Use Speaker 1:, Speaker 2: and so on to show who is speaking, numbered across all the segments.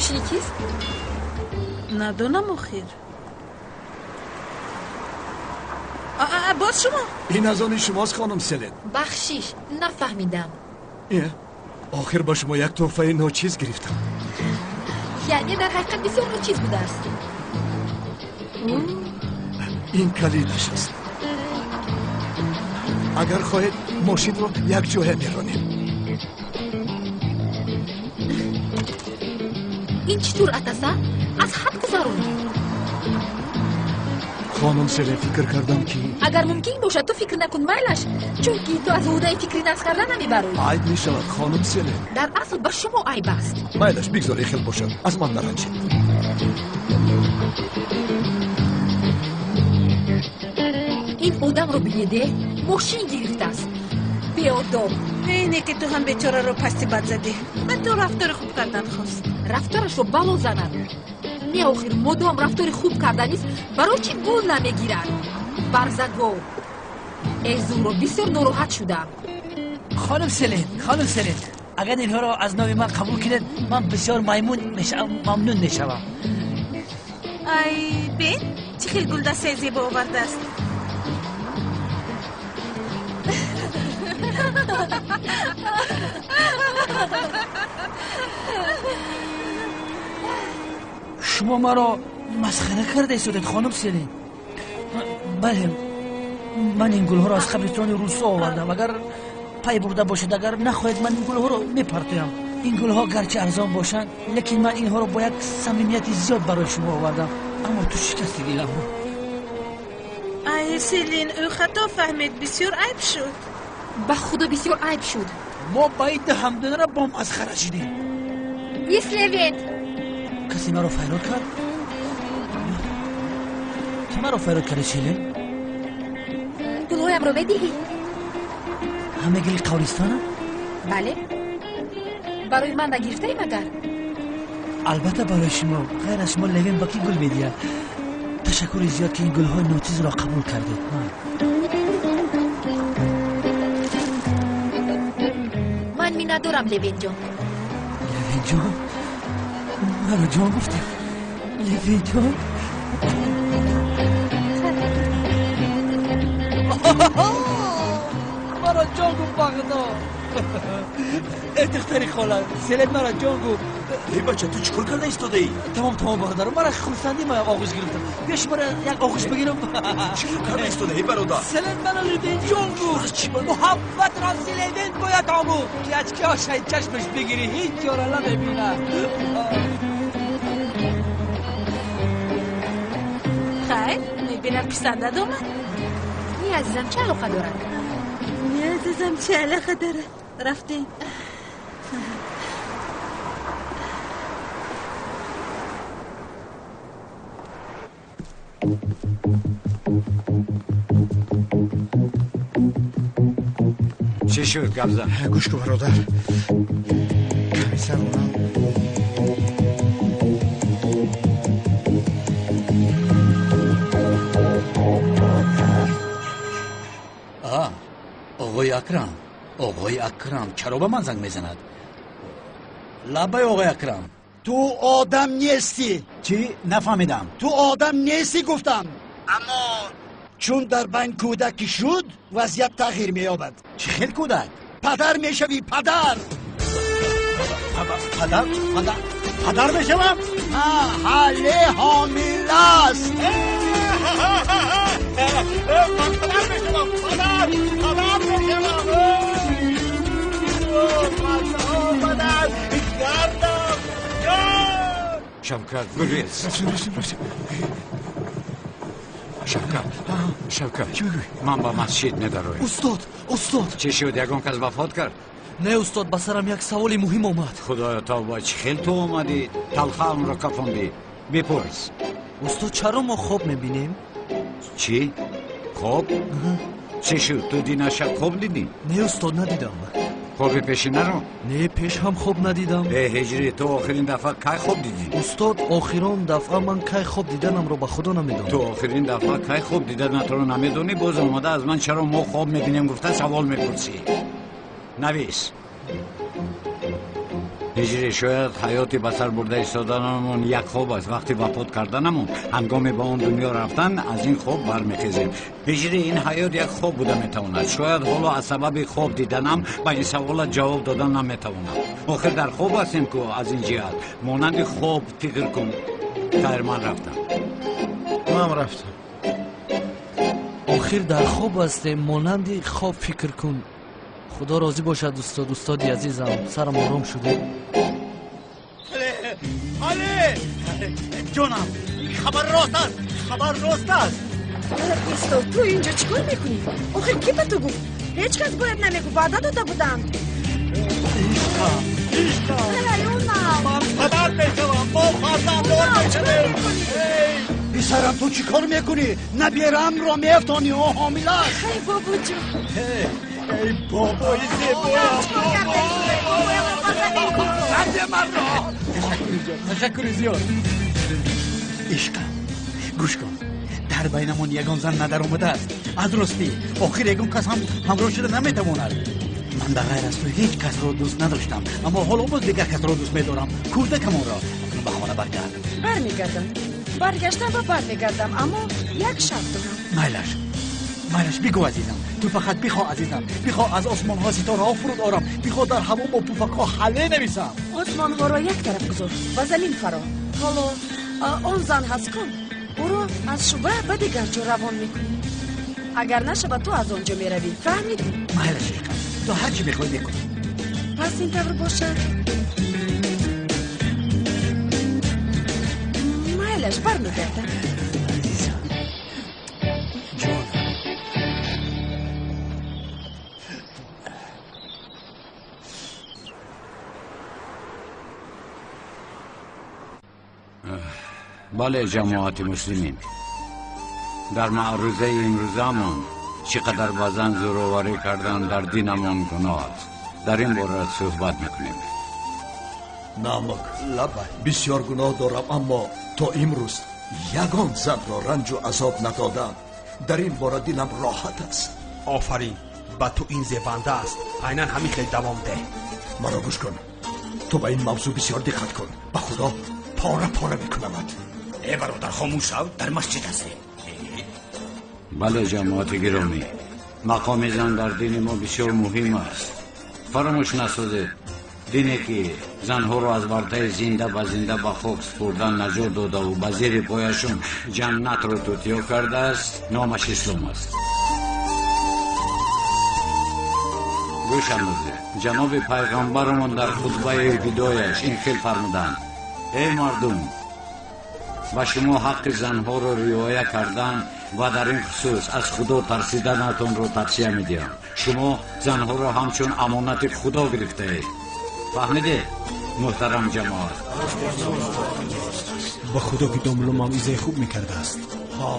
Speaker 1: Мошини кист?
Speaker 2: Надонам охир. Боз шумо?
Speaker 3: Ин аз они шумост, хонум Селен.
Speaker 1: Бахшиш, нафаҳмидам.
Speaker 3: Охир ба шумо як тӯҳфаи ночиз гирифтам.
Speaker 1: Яъне дар ҳақиқат бисёр ночиз будааст.
Speaker 3: Ин калидаш аст. Агар хоҳед, мошинро якҷоя меронем.
Speaker 1: Ин чӣ ҷуръат аст, а? Аз ҳад гузарондӣ.
Speaker 3: Хонум Селен, фикр кардам ки
Speaker 1: агар мумкин бошад, ту фикр накун, майлаш, чунки ту аз ӯҳдаи фикри нақс кардан намебароӣ.
Speaker 3: Айб мешавад, хонум Селен.
Speaker 1: Дар асл ба шумо айб аст.
Speaker 3: Майлаш, бигзор хел бошад, аз ман наранҷед.
Speaker 1: Ин одамро бинеде, мошин гирифтааст. Беодоб.
Speaker 2: Не ки ту ҳам бечораро пасти бад задӣ. Ба ту рафтори хуб кардан хост.
Speaker 1: Рафторашро бало занад. Не, охир, модом рафтори хуб карданист, барои чӣ гул намегирад? Барзагов. Э, Зуро, бисёр нороҳат шудам.
Speaker 4: Хонум Селен, хонум Селен, агар инҳоро аз номи ман қабул кунед, ман бисёр маймун мешавам, мамнун мешавам.
Speaker 2: Ай, бин, чӣ хел гулдастаи зебо овардааст.
Speaker 4: Шумо маро масхара карда истодед, хонум Селен. Бале, ман ин гулҳоро аз қабристони Русо овардам. Агар пай бурда бошед, агар нахоҳед, ман ин гулҳоро мепартоям. Ин гулҳо гарчи арзон бошанд, лекин ман инҳоро бо як самимияти зиёд барои шумо овардам. Аммо ту шикасти диламро.
Speaker 2: Ай, Селин, ӯ хато фаҳмид, бисёр айб шуд.
Speaker 1: Ба худо, бисёр айб шуд.
Speaker 4: Мо ба ин ҳамдунара бо масхара шудем.
Speaker 1: Ис Левент.
Speaker 4: Касе маро файрод кард? Ту маро файрод кардӣ, Селин?
Speaker 1: Гулҳоямро медиҳӣ?
Speaker 4: Ҳама гили қавристона?
Speaker 1: Бале. Барои ман нагирифтаӣ магар?
Speaker 4: Албатта барои шумо. Ғайр аз шумо Левин ба кӣ гул медиҳад? Ташаккури зиёд, ки ин гулҳои ночизро қабул кардед.
Speaker 1: Ман миннатдорам, Левинҷон.
Speaker 4: Левинҷон? Маро ҷон гуфтем. Левинҷон? Маро ҷон гуфт, ба худо. Э, духтари хола, Селен маро ҷон гуфт.
Speaker 5: Эй, бача, ту чӣ кор карда истодаӣ?
Speaker 4: Тамом, тамом, бародаро, мара хурсандӣ, ма оғӯш гирифтам. Биё, шуморо як оғӯш бигирам.
Speaker 5: Чӣ кор карда истодаӣ, бародар?
Speaker 4: Селен маро Левинҷон гуфт. Муҳаббатро Селен бояд омӯхт, ки аз ки чашмаш бигирӣ, ҳеҷ ҷора намебинад.
Speaker 2: Хайр, мебинам, писандад омад.
Speaker 1: Не, азизам, чӣ алоқа дорад?
Speaker 2: Не, азизам, чӣ алоқа дорад? Рафтем.
Speaker 6: Чӣ шуд, гап зан.
Speaker 7: Гӯш кун, бародар, комиссар онам.
Speaker 6: Оғои Акрам, оғои Акрам чаро ба ман занг мезанад? Лаббай, оғои Акрам.
Speaker 7: Ту одам нестӣ.
Speaker 6: Чӣ? Нафаҳмидам.
Speaker 7: Ту одам нестӣ, гуфтам. Аммо чун дар байн кӯдаки шуд, вазъият тағйир меёбад.
Speaker 6: Чӣ хел кӯдак?
Speaker 7: Падар мешавӣ, падар.
Speaker 6: Падар, падар, падар мешавам?
Speaker 7: Ҳале ҳомиласт.
Speaker 6: Ман падар мешавам, падар, падар мешавам, падар гардам. Шавкат, гурез. Шавкат, Шавкат, ман ба масҷид медароям.
Speaker 8: Устод, устод.
Speaker 6: Чӣ шуд, ягон кас вафот кард?
Speaker 8: Не, устод, ба сарам як саволи муҳим омад.
Speaker 6: Худоё, тавба, чӣ хел ту омадӣ, талхаамро кафондӣ. Бипурс.
Speaker 8: Устод, чаро мо хоб мебинем?
Speaker 6: Чӣ? Хоб? Чӣ шуд, ту дина шаб хоб дидӣ?
Speaker 8: Не, устод, надидам.
Speaker 6: Хоби пешинаро?
Speaker 8: Не, пеш ҳам хоб надидам.
Speaker 6: Э, ҳиҷрӣ, ту охирин дафъа кай хоб дидӣ?
Speaker 8: Устод, охирон дафъа ман кай хоб диданамро ба худо намедонам.
Speaker 6: Ту охирин дафъа кай хоб диданатро намедонӣ, боз омада аз ман чаро мо хоб мебинем гуфта савол мепурсӣ. Навис.
Speaker 9: Ҳиҷрӣ, шояд ҳаёти ба сар бурда истоданамон як хоб аст. Вақти вафот карданамон, ҳангоме ба он дунё рафтан, аз ин хоб бармехезем. Ҳиҷрӣ, ин ҳаёт як хоб буда метавонад. Шояд ҳоло аз сабаби хоб диданам ба ин саволат ҷавоб додан наметавонам. Охир дар хоб ҳастем ку аз ин ҷиҳат. Монанди хоб фикр кун. Хайр, ман рафтам.
Speaker 8: Ман рафтам.
Speaker 4: Охир дар хоб ҳастем, монанди хоб фикр кун. Худо розӣ бошад, устод, устоди азизам, сарам ором шуда.
Speaker 6: Але, ҷонам, хабар рост аст, хабар рост аст.
Speaker 10: Устод, ту инҷо чӣ кор мекунӣ? Охир кӣ ба ту гуфт? Ҳеҷ кас бояд намегуфт, ваъда дода буданд.
Speaker 6: Ишқам, ишқам.
Speaker 10: Ман
Speaker 6: падар мешавам, мо фарзанддор мешавем.
Speaker 7: Писарам, ту чӣ кор мекунӣ? Набераамро меафтонӣ, ӯ ҳомила аст.
Speaker 10: Эй бобоҷон.
Speaker 6: Эй бобои зебоям, бобо! Ташаккури зиёд. Ишқам, гӯш кун. Дар байнамон ягон зан надаромадааст. Аз ростӣ, охир ягон кас ҳам ҳамроҳ шуда наметавонад. Ман ба ғайр аз ту ҳеҷ касро дӯст надоштам, аммо ҳоло боз дигар касро дӯст медорам. Кӯдакамонро. Акнун ба хона баргард.
Speaker 10: Бармегардам. Баргаштам ва бармегардам, аммо як шарт дорам.
Speaker 6: Майлаш, майлаш, бигӯ азизам. Ту фақат бихоҳ азизам. Бихоҳ аз осмонҳо ситораҳо фуруд орам. Бихоҳ дар ҳаво бо пуфакҳо ҳале нависам.
Speaker 10: Осмонҳоро як тараф гузор ва замин фаро. Ҳоло он зан ҳаст кун, ӯро аз шӯъба ба дигар ҷо равон мекунӣ. Агар нашавад, ту аз он ҷо меравӣ. Фаҳмидӣ?
Speaker 6: Майлаш ишқам, ту ҳар чӣ мехоҳӣ мекунӣ.
Speaker 10: Пас ин тавр бошад. Майлаш, бармегардам.
Speaker 6: Азизам, ҷонам.
Speaker 9: Бале, ҷамоати муслимин, дар маърузаи имрӯзамон чӣ қадар ба зан зӯроварӣ кардан дар динамон гуноҳ аст, дар ин бора суҳбат мекунем.
Speaker 3: Намак, бисёр гуноҳ дорам, аммо то имрӯз ягон занро ранҷу азоб надодам. Дар ин бора дилам роҳат аст.
Speaker 11: Офарин, ба ту ин зебанда аст. Айнан ҳамин хел давом деҳ.
Speaker 3: Маро гӯш кун. Ту ба ин мавзӯъ бисёр диққат кун. Ба худо пора пора мекунамад.
Speaker 6: Э бародар, хомӯш шав, дар масҷид ҳастем.
Speaker 9: Бале, ҷамоати гиромӣ, мақоми зан дар дини мо бисёр муҳим аст. Фаромӯш насозед, дине ки занҳоро аз вартаи зинда ба зинда ба хок супурдан наҷот додаву ба зери пояшон ҷаннатро тутиё кардааст, номаш ислом аст. Гӯш андозед, ҷаноби пайғамбарамон дар хутбаи видояш ин хел фармуданд: эй мардум, ба шумо ҳаққи занҳоро риоя кардан ва дар ин хусус аз худо тарсиданатонро тавсия медиҳам. Шумо занҳоро ҳамчун амонати худо гирифтаед. Фаҳмидед, муҳтарам ҷамоат?
Speaker 11: Ба худо ки домло мавъизаи хуб мекардааст. Ҳа,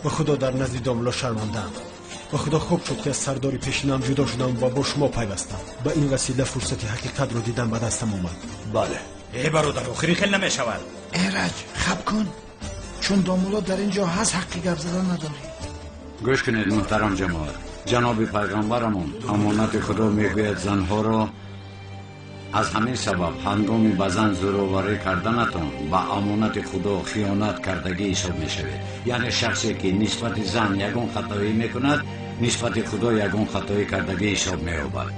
Speaker 11: ба худо дар назди домло шармандаам. Ба худо хуб шуд ки аз сардори пешинам ҷудо шудам ва бо шумо пайвастам. Ба ин васила фурсати ҳақиқатро дидан ба дастам омад.
Speaker 3: Бале.
Speaker 6: Э бародар, охири хел намешавад.
Speaker 12: Эраҷ, хаб кун, чун домулло дар ин ҷо ҳаст, ҳаққи гап задан надорӣ.
Speaker 9: Гӯш кунед, муҳтарам ҷамоат, ҷаноби пайғамбарамон амонати худо мегӯяд занҳоро. Аз ҳамин сабаб ҳангоми ба зан зӯроварӣ карданатон ба амонати худо хиёнат кардагӣ ҳисоб мешавед. Яъне шахсе ки нисбати зан ягон хатоӣ мекунад, нисбати худо ягон хатоӣ кардагӣ ҳисоб меёбад.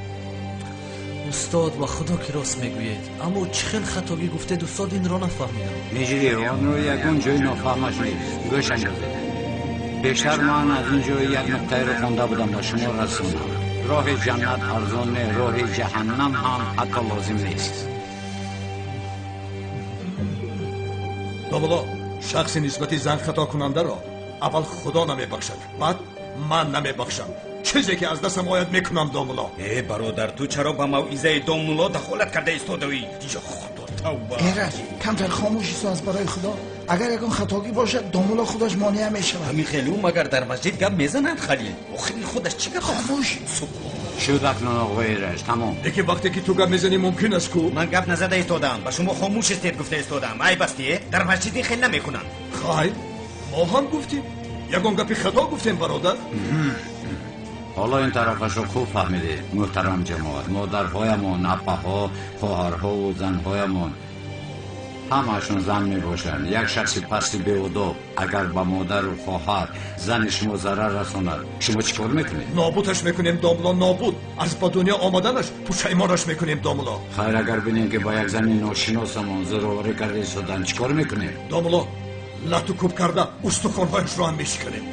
Speaker 4: Устод, ба худо ки рост мегӯед, аммо чӣ хел хатогӣ гуфтед, устод, инро нафаҳмидам.
Speaker 9: Ҳиҷрӣ, онро ягон ҷои нофаҳмаш нест. Гӯш андозед. Бештар ман аз ин ҷои як нуқтаеро хонда будам ба шумо расонам. Роҳи ҷаннат арзон не, роҳи ҷаҳаннам ҳам ҳатто лозим нест.
Speaker 3: Домулло, шахси нисбати зан хатокунандаро аввал худо намебахшад, баъд ман намебахшам. Чизе ки аз дастам ояд мекунам, домулло.
Speaker 6: Э бародар, ту чаро ба мавъизаи домулло дахолат карда истодаӣ? Ё худо, тавба!
Speaker 12: Эраҷ, камтар хомӯш исто аз барои худо. Агар ягон хатогӣ бошад, домулло худаш монеа мешавад.
Speaker 6: Ҳамин хеле ӯ магар дар масҷид гап мезанад, Халил? Охири худаш чӣ гап?
Speaker 12: Хомӯш!
Speaker 9: Шуд акнун, оғои Эраҷ, тамом.
Speaker 3: Лекин вақте ки ту гап мезанӣ мумкин аст ку?
Speaker 6: Ман гап назада истодам, ба шумо хомӯш истед гуфта истодам. Айб аст, дар масҷид ин хел намекунанд.
Speaker 3: Хайр, мо ҳам гуфтем. Ягон гапи хато гуфтем, бародар?
Speaker 9: Ҳоло ин тарафашро хуб фаҳмидед, муҳтарам ҷамоат. Модарҳоямон, апаҳо, хоҳарҳову занҳоямон ҳамаашон зан мебошанд. Як шахси пасти беодоб агар ба модару хоҳар, зани шумо зарар расонад, шумо чӣ кор мекунед?
Speaker 3: Нобудаш мекунем, домло, нобуд. Аз ба дунё омаданаш пушаймонаш мекунем, домло.
Speaker 9: Хайр, агар бинем ки ба як зани ношиносамон зӯроварӣ карда истодан, чӣ кор мекунем?
Speaker 3: Домло, лату кӯб карда устухонҳояшро ҳам мешиканем.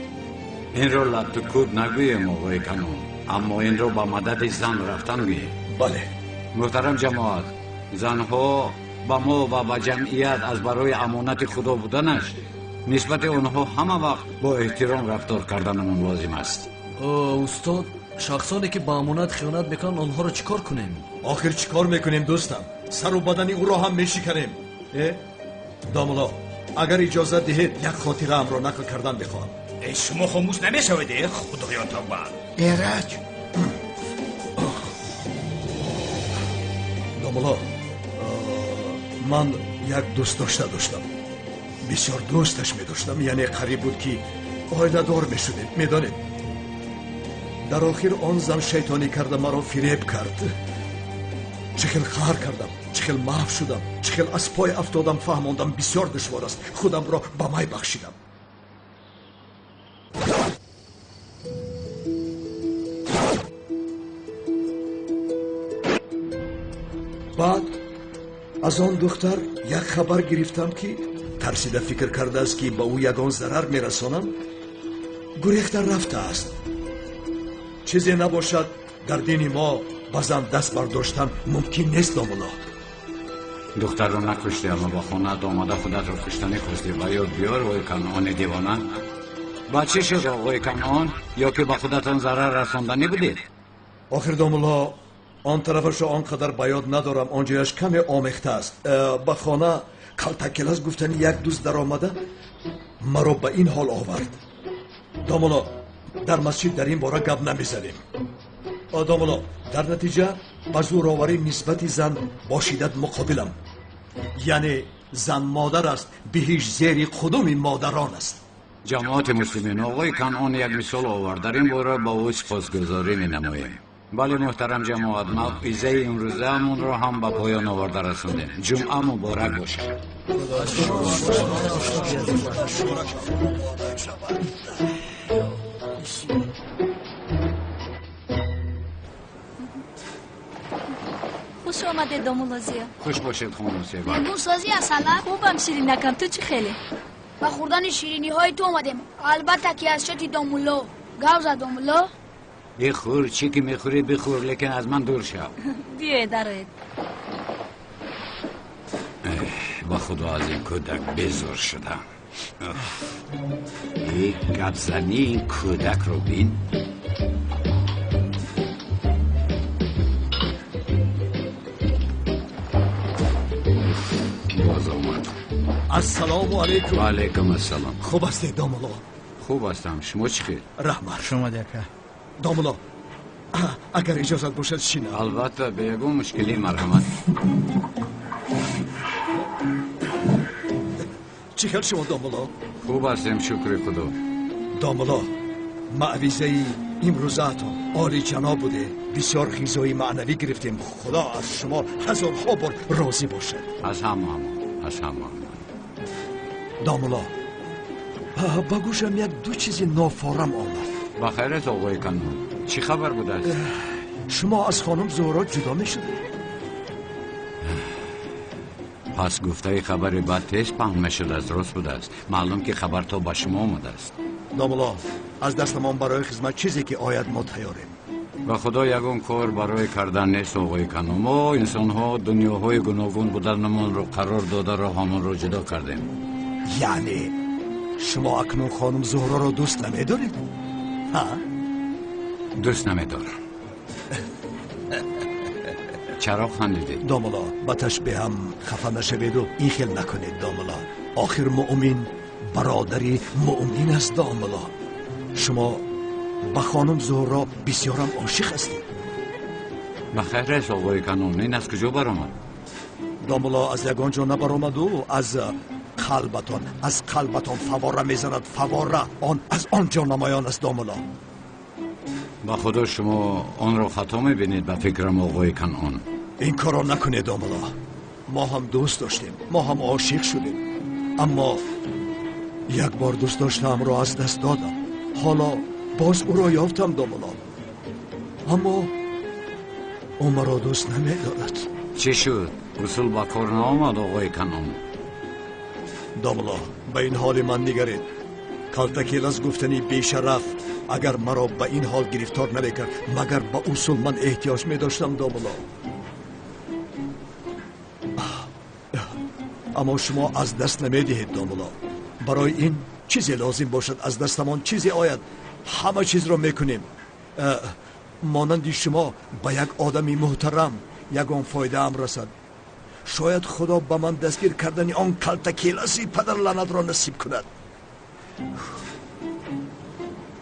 Speaker 9: Инро лату кӯб нагӯем, оғои Канон, аммо инро ба мадади зан рафтан гӯем.
Speaker 3: Бале.
Speaker 9: Муҳтарам ҷамоат, занҳо ба мо ва ба ҷамъият аз барои амонати худо буданаш нисбати онҳо ҳама вақт бо эҳтиром рафтор карданамон лозим аст.
Speaker 8: Устод, шахсоне ки ба амонат хиёнат мекунанд, онҳоро чӣ кор кунем?
Speaker 3: Охир чӣ кор мекунем, дӯстам? Сару бадани ӯро ҳам мешиканем. Домло, агар иҷозат диҳед, як хотираамро нақл кардан мехоҳам.
Speaker 5: Шумо хомӯш намешавед, худоё тавба.
Speaker 12: Эраҷ.
Speaker 3: Домло, ман як дӯстдошта доштам. Бисёр дӯсташ медоштам, яъне қариб буд ки оиладор мешудем, медонед. Дар охир он зан шайтонӣ карда маро фиреб кард. Чӣ хел қаҳр кардам, чӣ хел маҳв шудам, чӣ хел аз пой афтодам, фаҳмондам бисёр душвор аст. Худамро ба май бахшидам. Баъд аз он духтар як хабар гирифтам ки тарсида фикр кардааст ки ба ӯ ягон зарар мерасонам, гурехта рафтааст. Чизе набошад, дар дини мо ба зан даст бардоштан мумкин нест, домулло.
Speaker 9: Духтарро накуштӣ, аммо ба хонаат омада худатро куштанӣ хостӣ. Ба ёд биёр, оғои Канъони девона. Баъд чӣ шуд, оғои Канъон? Ё ки ба худатон зарар расонданӣ будед?
Speaker 3: Охир, домулло, он тарафашро он қадар ба ёд надорам, он ҷояш каме омехта аст. Ба хона калтакелас гуфтани як дӯст даромада маро ба ин ҳол овард. Домулло, дар масҷид дар ин бора гап намезанем. Домулло, дар натиҷа ба зӯроварӣ нисбати зан бо шиддат муқобилам. Яъне зан модар аст, биҳишт зери қудуми модарон аст.
Speaker 9: Ҷамоати муслимин, оғои Канъон як мисол овард. Дар ин бора ба ӯ сипосгузорӣ менамоем. Бале, муҳтарам ҷамоат, мавъизаи имрӯзаамонро ҳам ба поён оварда расондем. Ҷумъа муборак бошад.
Speaker 13: Хуш омадед, домулло Зиё.
Speaker 9: Хуш бошед, хонум Себа.
Speaker 14: Меҳмонсозӣ асала?
Speaker 13: Хубам, ширинакам, ту чӣ хеле?
Speaker 14: Ба хӯрдани шириниҳои ту омадем. Албатта ки аз чоти домулло. Гав зад домулло.
Speaker 9: Бихӯр, чӣ ки мехӯрӣ бихӯр, лекин аз ман дур шав.
Speaker 13: Биёед, дароед.
Speaker 9: Ба худо аз ин кӯдак безор шудам. Гапзании ин кӯдакро бин. Боз омад.
Speaker 3: Ассалому алайкум.
Speaker 9: Ва алайкум ассалом.
Speaker 3: Хуб ҳастед, домулло?
Speaker 9: Хуб ҳастам. Шумо чӣ хел?
Speaker 3: Раҳмат.
Speaker 6: Шумо ака.
Speaker 3: Домулло, агар иҷозат бошад, шинам.
Speaker 9: Албатта, бе ягон мушкилӣ, марҳамат.
Speaker 3: Чӣ хел шумо, домулло?
Speaker 9: Хуб ҳастем, шукри худо.
Speaker 3: Домулло, маъвизаи имрӯзаатон олиҷаноб буде. Бисёр ғизои маънавӣ гирифтем. Худо аз шумо ҳазорҳо бор розӣ бошад.
Speaker 9: Аз ҳамаамон, аз ҳамаамон.
Speaker 3: Домулло, ба гӯшам як ду чизи нофорам омад.
Speaker 9: Ба хайр аст, оғои Канъон. Чӣ хабар будааст?
Speaker 3: Шумо аз хонум Зуҳро ҷудо мешудед?
Speaker 9: Пас гуфтаи хабари бад тез паҳн мешудааст, рост будааст. Маълум ки хабар то ба шумо омадааст.
Speaker 3: Домулло, аз дастамон барои хизмат чизе ки ояд мо тайёрем.
Speaker 9: Ба худо ягон кор барои кардан нест, оғои Канъон. Мо инсонҳо дунёҳои гуногун буданамонро қарор дода роҳамонро ҷудо кардем.
Speaker 3: Яъне шумо акнун хонум Зуҳроро дӯст намедоред? Ҳа?
Speaker 9: Дӯст намедорам. Чаро хандидед?
Speaker 3: Домулло, ба ташбеҳам хафа нашаведу ин хел накунед, домулло. Охир муъмин бародари муъмин аст, домулло. Шумо ба хонум Зуҳро бисёрам ошиқ ҳастед.
Speaker 9: Ба хайр аст, оғои Канъон. Ин аз куҷо баромад?
Speaker 3: Домулло, аз ягон ҷо набаромаду аз қалбатон, аз қалбатон фавора мезанад, фавора. Он аз он ҷо намоён аст, домулло.
Speaker 9: Ба Худо шумо онро хато мебинед, ба фикрам оғои Канъон.
Speaker 3: Ин корро накунед домулло. Мо ҳам дӯст доштем, мо ҳам ошиқ шудем. Аммо як бор дӯст доштаамро аз даст додам. Ҳоло боз ӯро ёфтам домулло. Аммо ӯ маро дӯст намедорад.
Speaker 9: Чӣ шуд? Усул ба кор наомад оғои Канъон.
Speaker 3: Домулло, ба ин ҳоли ман нигаред. Калтакелас гуфтани бешараф агар маро ба ин ҳол гирифтор намекард, магар ба усул ман эҳтиёҷ медоштам домулло. Аммо шумо аз даст намедиҳед домулло. Барои ин чизе лозим бошад, аз дастамон чизе ояд, ҳама чизро мекунем. Монанди шумо ба як одами муҳтарам ягон фоидаам расад. Шояд Худо ба ман дастгир кардани он калтакеласи падарлаънатро насиб кунад.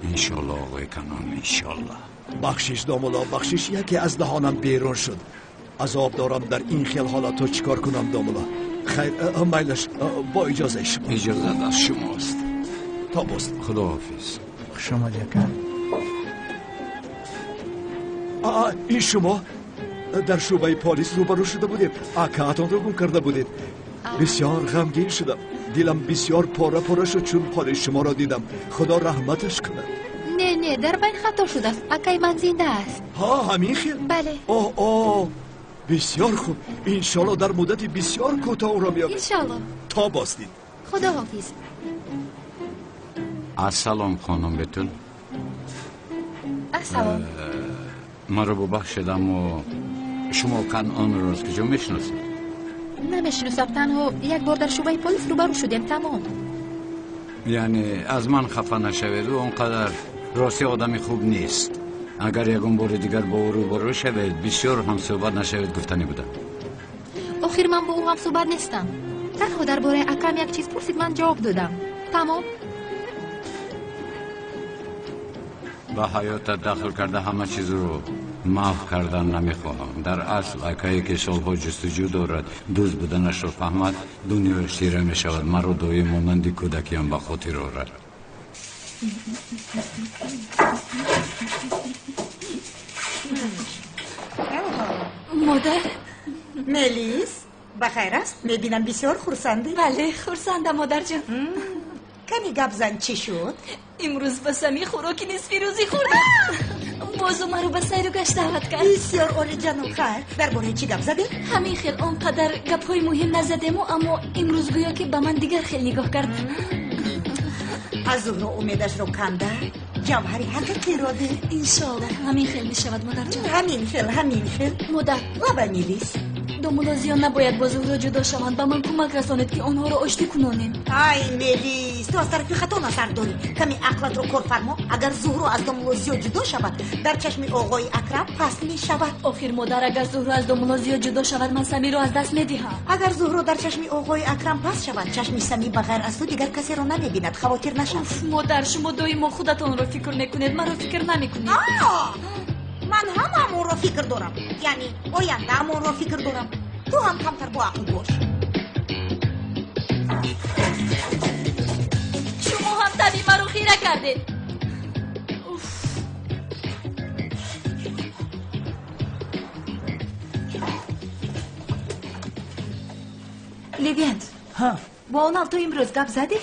Speaker 9: Иншолло оғои Канъон, иншолло.
Speaker 3: Бахшиш домулло, бахшиш, яке аз даҳонам берун шуд. Азоб дорам дар ин хел ҳолатҳо чӣ кор кунам домулло. Хайр, майлаш, бо иҷозаи шумо.
Speaker 9: Иҷозат аз шумост.
Speaker 3: То боз.
Speaker 9: Худоҳофиз.
Speaker 12: Хуш омадӣ ака.
Speaker 3: Ин шумо дар шӯъбаи полис рӯбарӯ шуда будед, акаатонро гум карда будед. Бисёр ғамгин шудам, дилам бисёр пора пора шуд, чун ҳоли шуморо дидам. Худо раҳматаш кунад.
Speaker 1: Не, не, дар байн хато шудааст. Акаи ман зинда аст.
Speaker 3: Ҳа, ҳамин хел?
Speaker 1: Бале.
Speaker 3: О, о, бисёр хуб. Иншолло дар муддати бисёр кӯтоҳ ӯро меёбем.
Speaker 1: Иншолло.
Speaker 3: То боздид.
Speaker 1: Худоҳофиз.
Speaker 9: Ассалом хонум Бетул.
Speaker 1: Ассалом.
Speaker 9: Маро бубахшед, аммо шумо Канъонро аз куҷо мешиносед?
Speaker 1: Намешиносам, танҳо як бор дар шӯъбаи полис рӯбарӯ шудем, тамом.
Speaker 9: Яъне аз ман хафа нашавед, ӯ он қадар рости одами хуб нест. Агар ягон бори дигар бо ӯ рӯбарӯ шавед, бисёр ҳамсӯҳбат нашавед гуфтанӣ будам.
Speaker 1: Охир ман бо ӯ ҳамсӯҳбат нестам. Танҳо дар бораи акам як чиз пурсид, ман ҷавоб додам. Тамом.
Speaker 9: Ба ҳаётат дахл карда ҳама чизро маҳв кардан намехоҳам. Дар асл акае ки солҳо ҷустуҷӯ дорад, дӯст буданашро фаҳмад, дунёяш тира мешавад. Маро доим монанди кӯдакиам ба хотир орад.
Speaker 13: Модар.
Speaker 15: Мелис, ба хайр аст? Мебинам бисёр хурсандӣ.
Speaker 13: Бале, хурсандам модарҷон.
Speaker 15: Ками гап зан, чӣ шуд?
Speaker 13: Имрӯз ба Самӣ хӯроки нисфирӯзӣ хӯрдам. Боз ӯ маро ба сайру гашт даъват кард.
Speaker 15: Бисёр олиҷаноб. Хайр, дар бораи чӣ гап задем?
Speaker 13: Ҳамин хел он қадар гапҳои муҳим назадему, аммо имрӯз гӯё ки ба ман дигар хел нигоҳ кард.
Speaker 15: Аз Зуҳро умедашро канда ҷавҳари ҳақиқиро дид.
Speaker 13: Иншоалло ҳамин хел мешавад модарҷон.
Speaker 15: Ҳамин хел, ҳамин хел.
Speaker 13: Модар.
Speaker 15: Лаба Мелис.
Speaker 13: Домулло Зиё набояд бо Зуҳро ҷудо шаванд. Ба ман кӯмак расонед ки онҳоро оштӣ кунонем.
Speaker 15: Ай Мелис, ту аз тарафи хато назар дорӣ. Ками ақлатро кор фармо. Агар Зуҳро аз домулло Зиё ҷудо шавад, дар чашми оғои Акрам паст мешавад.
Speaker 13: Охир модар, агар Зуҳро аз домулло Зиё ҷудо шавад, ман Самиро аз даст медиҳам.
Speaker 15: Агар Зуҳро дар чашми оғои Акрам паст шавад, чашми Самӣ ба ғайр аз ту дигар касеро намебинад. Хавотир нашав.
Speaker 13: Уф, модар, шумо доимо худатонро фикр мекунед, маро фикр намекунед.
Speaker 15: Ман ҳамаамонро фикр дорам, яъне ояндаамонро фикр дорам. Ту ҳам камтар боақл бош.
Speaker 13: Шумо ҳам таби маро хира кардед.
Speaker 1: Левент, бо онал ту имрӯз гап задӣ?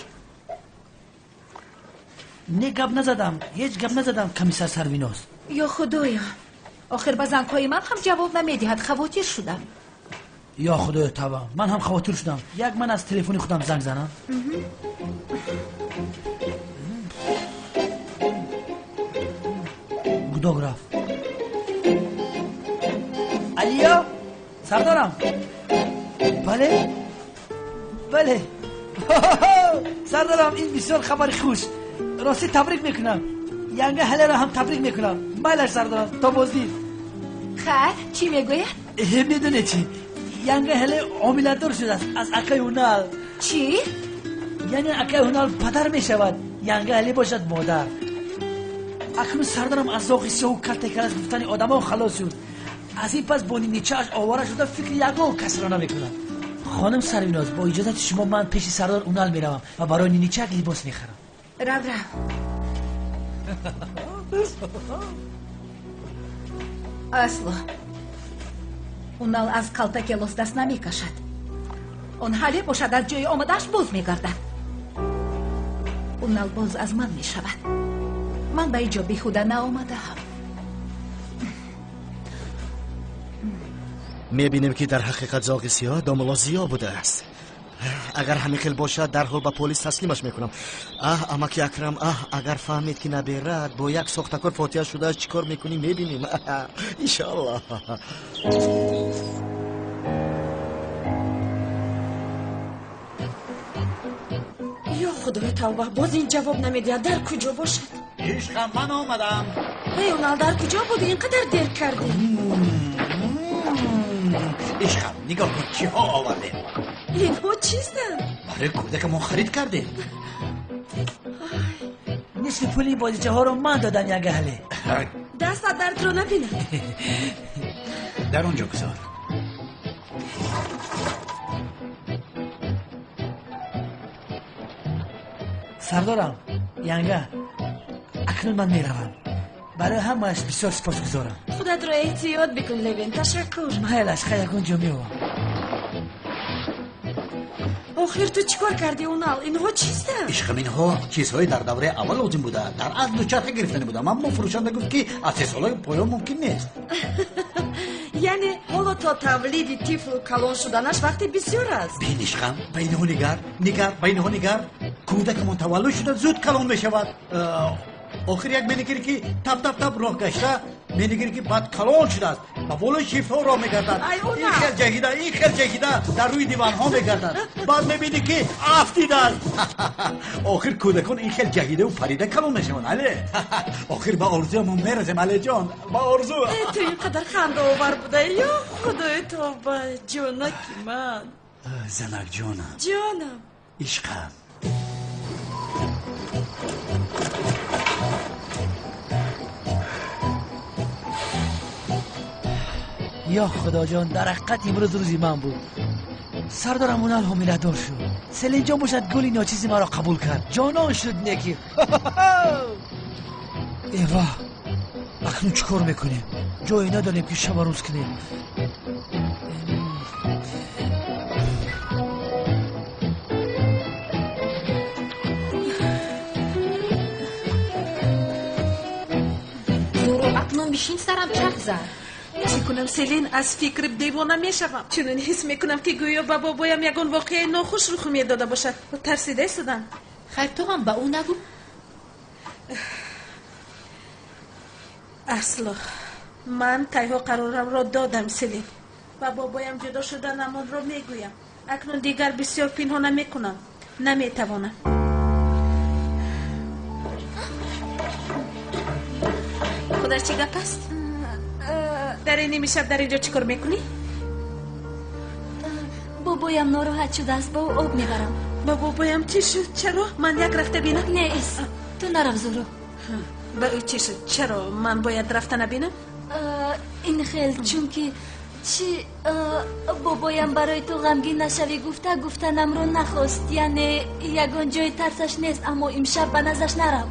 Speaker 4: Не, гап назадам, ҳеҷ гап назадам, комиссар Сарвиноз.
Speaker 1: Ё Худоё, охир ба зангҳои ман ҳам ҷавоб намедиҳад. Хавотир шудам.
Speaker 4: Ё Худоё, тавба, ман ҳам хавотир шудам. Як ман аз телефони худам занг занам. Гудок рафт. Алиё, сардорам. Бале, бале, сардорам, ин бисёр хабари хуш. Рости табрик мекунам. Янга ҳалеро ҳам табрик мекунам. Майлаш сардорам, то боздид.
Speaker 1: Хайр, чӣ мегӯяд?
Speaker 4: Медонед чӣ? Янга ҳале ҳомиладор шудааст аз акаи Ҳунал.
Speaker 1: Чӣ?
Speaker 4: Яъне акаи Ҳунал падар мешавад, Янга ҳале бошад модар. Акнун сардарам аз зоғи сиёҳу калтакалас гуфтани одамон халос шуд. Аз ин пас бо ниничааш овора шуда фикри ягон касро намекунад. Хонум Сарвиноз, бо иҷозати шумо ман пеши сардор Унал меравам ва барои ниничак либос мехарам.
Speaker 1: Рав, рав. Асло Унал аз калтакелос даст намекашад. Он ҳале бошад, аз ҷои омадааш боз мегардад. Унал боз аз ман мешавад. Ман ба ин ҷо беҳуда наомадаам.
Speaker 16: Мебинем, ки дар ҳақиқат зоғи сиёҳ домулло Зиё будааст. Агар ҳамин хел бошад, дарҳол ба полис таслимаш мекунам. Аҳ, амаки Акрам, аҳ, агар фаҳмед, ки наберад бо як сохтакор фотиҳа шудааст, чӣ кор мекунӣ, мебинем. Иншоаллоҳ.
Speaker 10: Ё худои тавба, боз ин ҷавоб намедиҳад. Дар куҷо бошад?
Speaker 6: Ишқам, ман омадам.
Speaker 10: Эй Унал, дар куҷо будӣ? Ин қадар дер кардӣ.
Speaker 6: Ишқам, нигоҳ кун, чиҳо овардем.
Speaker 10: Инҳо чистанд?
Speaker 6: Барои кӯдакамон харид кардем.
Speaker 4: Нисфи пули бозичаҳоро ман додам, ягаҳле.
Speaker 10: Дастат дардро набинад.
Speaker 6: Дар он ҷо гузор.
Speaker 4: Сардорам, янга, акнун ман меравам. Барои ҳамааш бисёр сипосгузорам.
Speaker 10: Худатро эҳтиёт бикун, Левин. Ташаккур.
Speaker 4: Майлаш, хай, ягон ҷо меовам.
Speaker 10: Охир ту чӣ кор кардӣ, Унал? Инҳо чистанд?
Speaker 6: Ишқам, инҳо чизҳои дар давраи аввал лозим буда. Дар асл дучарха гирифтани будам, аммо фурӯшанда гуфт, ки аз 3 солаи поён мумкин нест.
Speaker 10: Яъне ҳоло то тавлиди тифлу калон шуданаш вақти бисёр аст.
Speaker 6: Бин, ишқам, ба инҳо нигар, нигар, ба инҳо нигар. Кӯдакамон таваллуд шуда зуд калон мешавад. Охир як менигирӣ, ки тап тап тап роҳ гашта, менигирӣ, ки баъд калон шудааст, ба болои шифтҳо роҳ мегардад. Ин хел ҷаҳида, ин хел ҷаҳида дар рӯи диванҳо мегардад. Баъд мебинӣ, ки афтидааст. Охир кӯдакон ин хел ҷаҳидаву парида калон мешаванд, але. Охир ба орзуямон мерасем, алеҷон, ба орзу.
Speaker 10: Ту ин қадар хандаовар буда, ё худои тавба, ҷонаки ман.
Speaker 6: Занакҷонам.
Speaker 10: Ҷонам.
Speaker 6: Ишқам.
Speaker 4: Ё худоҷон, дар ҳақиқат имрӯз рӯзи ман буд. Сардорам Унал ҳомиладор шуд. Селинҷон бошад, гули ночизи маро қабул кард. Ҷонон шуд неки. Эва, акнун чӣ кор мекунем? Ҷое надорем, ки шаба рӯз кунем.
Speaker 1: Зуро, акнун бишин, сарам чарх зад.
Speaker 2: Чӣ кунам, Селин? Аз фикр девона мешавам. Чунин ҳис мекунам, ки гӯё ба бобоям ягон воқеаи нохуш рух медода бошад. Тарсида истодам.
Speaker 1: Хайр, ту ҳам ба ӯ нагӯ.
Speaker 2: Асло, ман кайҳо қарорамро додам, Селин. Ба бобоям ҷудо шуданамонро мегӯям. Акнун дигар бисёр пинҳона мекунам, наметавонам. Худаш, чӣ гап аст? Дар ин ними шаб дар ин ҷо чӣ кор мекунӣ?
Speaker 13: Бобоям нороҳат шудааст, ба ӯ об мебарам.
Speaker 2: Ба бобоям чӣ шуд? Чаро? Ман як рафта бинам.
Speaker 13: Не, ис, ту нарав, Зуро.
Speaker 2: Ба ӯ чӣ шуд? Чаро ман бояд рафта набинам?
Speaker 13: Ин хел, чунки чӣ, бобоям барои ту ғамгин нашавӣ гуфта, гуфтанамро нахост. Яъне ягон ҷои тарсаш нест, аммо имшаб ба наздаш нарав.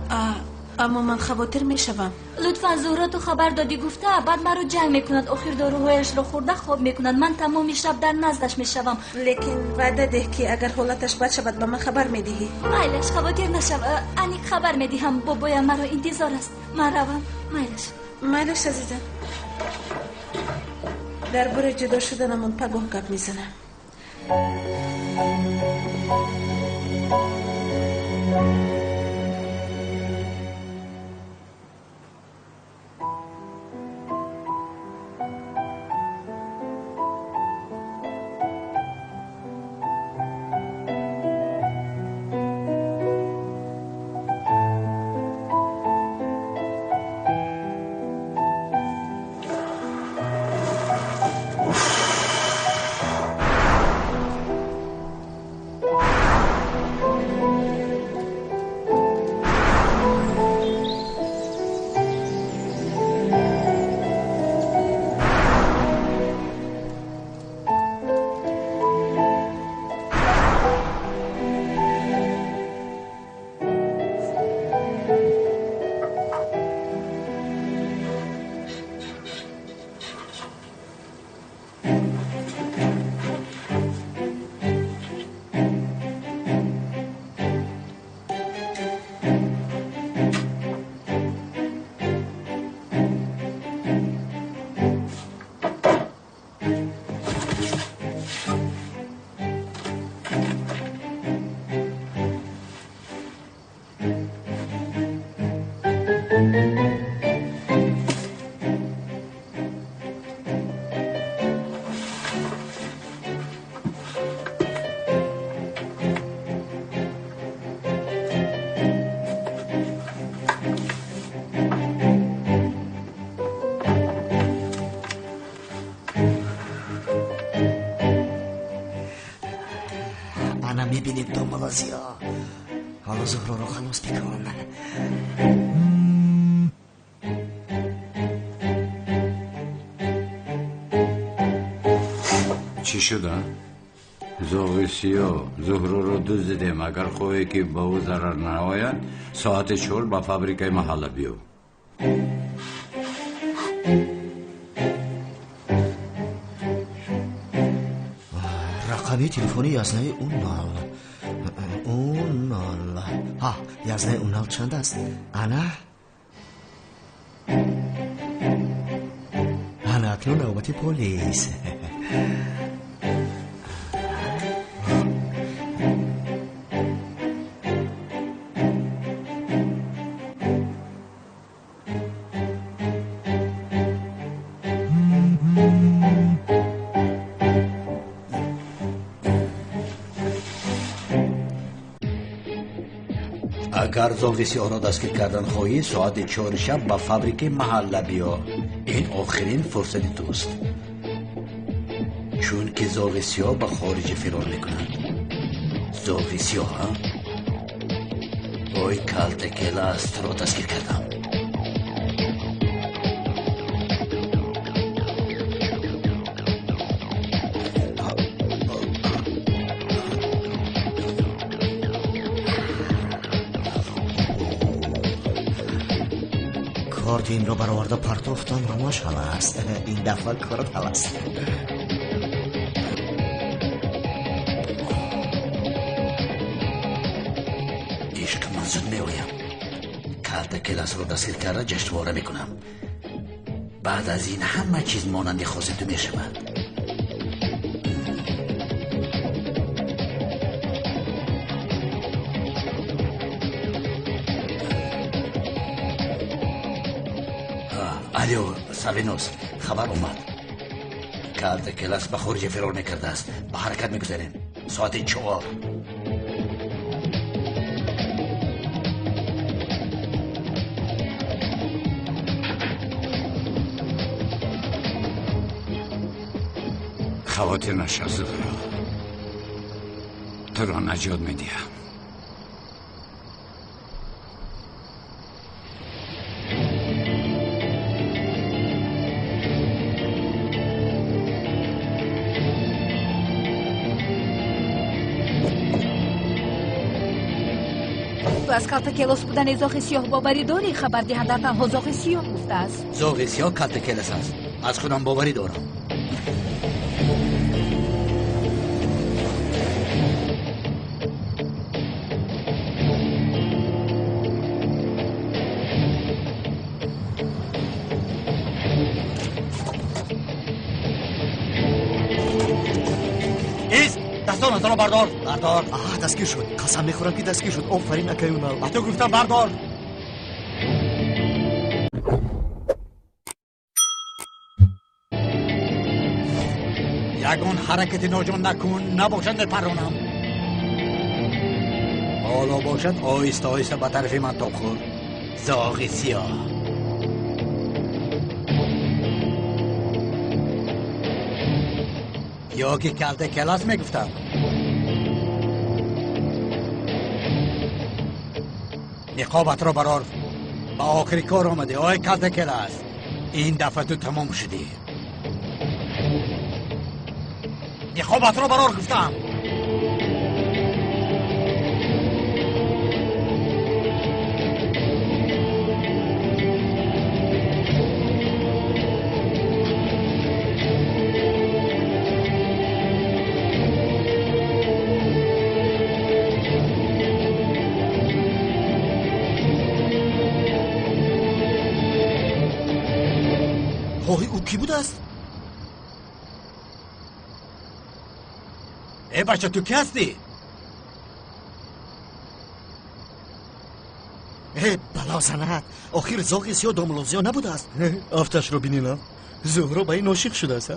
Speaker 2: Аммо ман хавотир мешавам.
Speaker 13: Лутфан, Зуҳро, ту хабар додӣ гуфта, баъд маро ҷанг мекунад. Охир доруҳояшро хӯрда хоб мекунад. Ман тамоми шаб дар наздаш мешавам.
Speaker 2: Лекин ваъда деҳ, ки агар ҳолаташ бад шавад, ба ман хабар медиҳӣ.
Speaker 13: Майлаш, хавотир нашав, аниқ хабар медиҳам. Бобоям маро интизор аст, ман равам, майлаш.
Speaker 2: Майлаш, азизам. Дар бораи ҷудо шуданамон пагоҳ гап мезанам.
Speaker 16: Ана мебинед домулло Зиё. Ҳоло Зуҳроро халос бикун.
Speaker 9: Чӣ шуда? Зоғи сиёҳ, Зуҳроро дуздидем. Агар хоҳӣ ки ба ӯ зарар наояд, соати 4 ба фабрикаи маҳалла биё.
Speaker 16: Рақами телефони Язнаи Унал. Унал. Ҳа, Язнаи Унал чанд аст? Ана? Ана акнун навбати полис.
Speaker 6: Агар зоғи сиёҳро дастгир кардан хоҳӣ, соати 4 шаб ба фабрикаи маҳалла биё. Ин охирин фурсати туст, чунки зоғи сиёҳ ба хориҷа фирор мекунад. Зоғи сиёҳ, а? Ой, калта келас, туро дастгир кардам.
Speaker 16: Корти инро бароварда партофтам, ҳамаш ҳал аст. Ин дафъа корат ҳал аст.
Speaker 6: Ишқ, ман зуд меоям. Калта келасро дастгир карда ҷашнвора мекунам. Баъд аз ин ҳама чиз монанди хоси ту мешавад. Алё, Савинос, хабар омад. Калта келас ба хориҷа фирор мекардааст. Ба ҳаракат мегузарем. Соати 4.
Speaker 9: Хавотир нашав, Зуҳро. Туро наҷот медиҳам.
Speaker 1: Ту аз калта келос будани зоғи сиёҳ боварӣ дорӣ? Хабардиҳанда танҳо зоғи сиёҳ гуфтааст.
Speaker 6: Зоғи сиёҳ калта келас аст. Аз худам боварӣ дорам. Дастонатро бардор, бардор.
Speaker 16: Аҳ, дастгир шуд. Қасам мехӯрам ки дастгир шуд. Офарин, акаи Унал.
Speaker 6: Ба ту гуфтам бардор. Ягон ҳаракати ноҷон накун, набошад мепаронам. Ҳоло бошад оҳиста оҳиста ба тарафи ман тоб хӯр. Зоғи сиёҳ. Ё ки калта келас мегуфтам. Ниқобатро барор. Ба охири кор омадӣ, ой калта келас. Ин дафъа ту тамом шудӣ. Ниқобатро барор гуфтам.
Speaker 16: Хоҳи ӯ кӣ будааст?
Speaker 6: Э бача, ту кӣ ҳастӣ?
Speaker 16: Бало занад, охир зоғи сиёҳ домулло Зиё набудааст. Афташро бининам, Зуҳро ба ин ошиқ шудааст.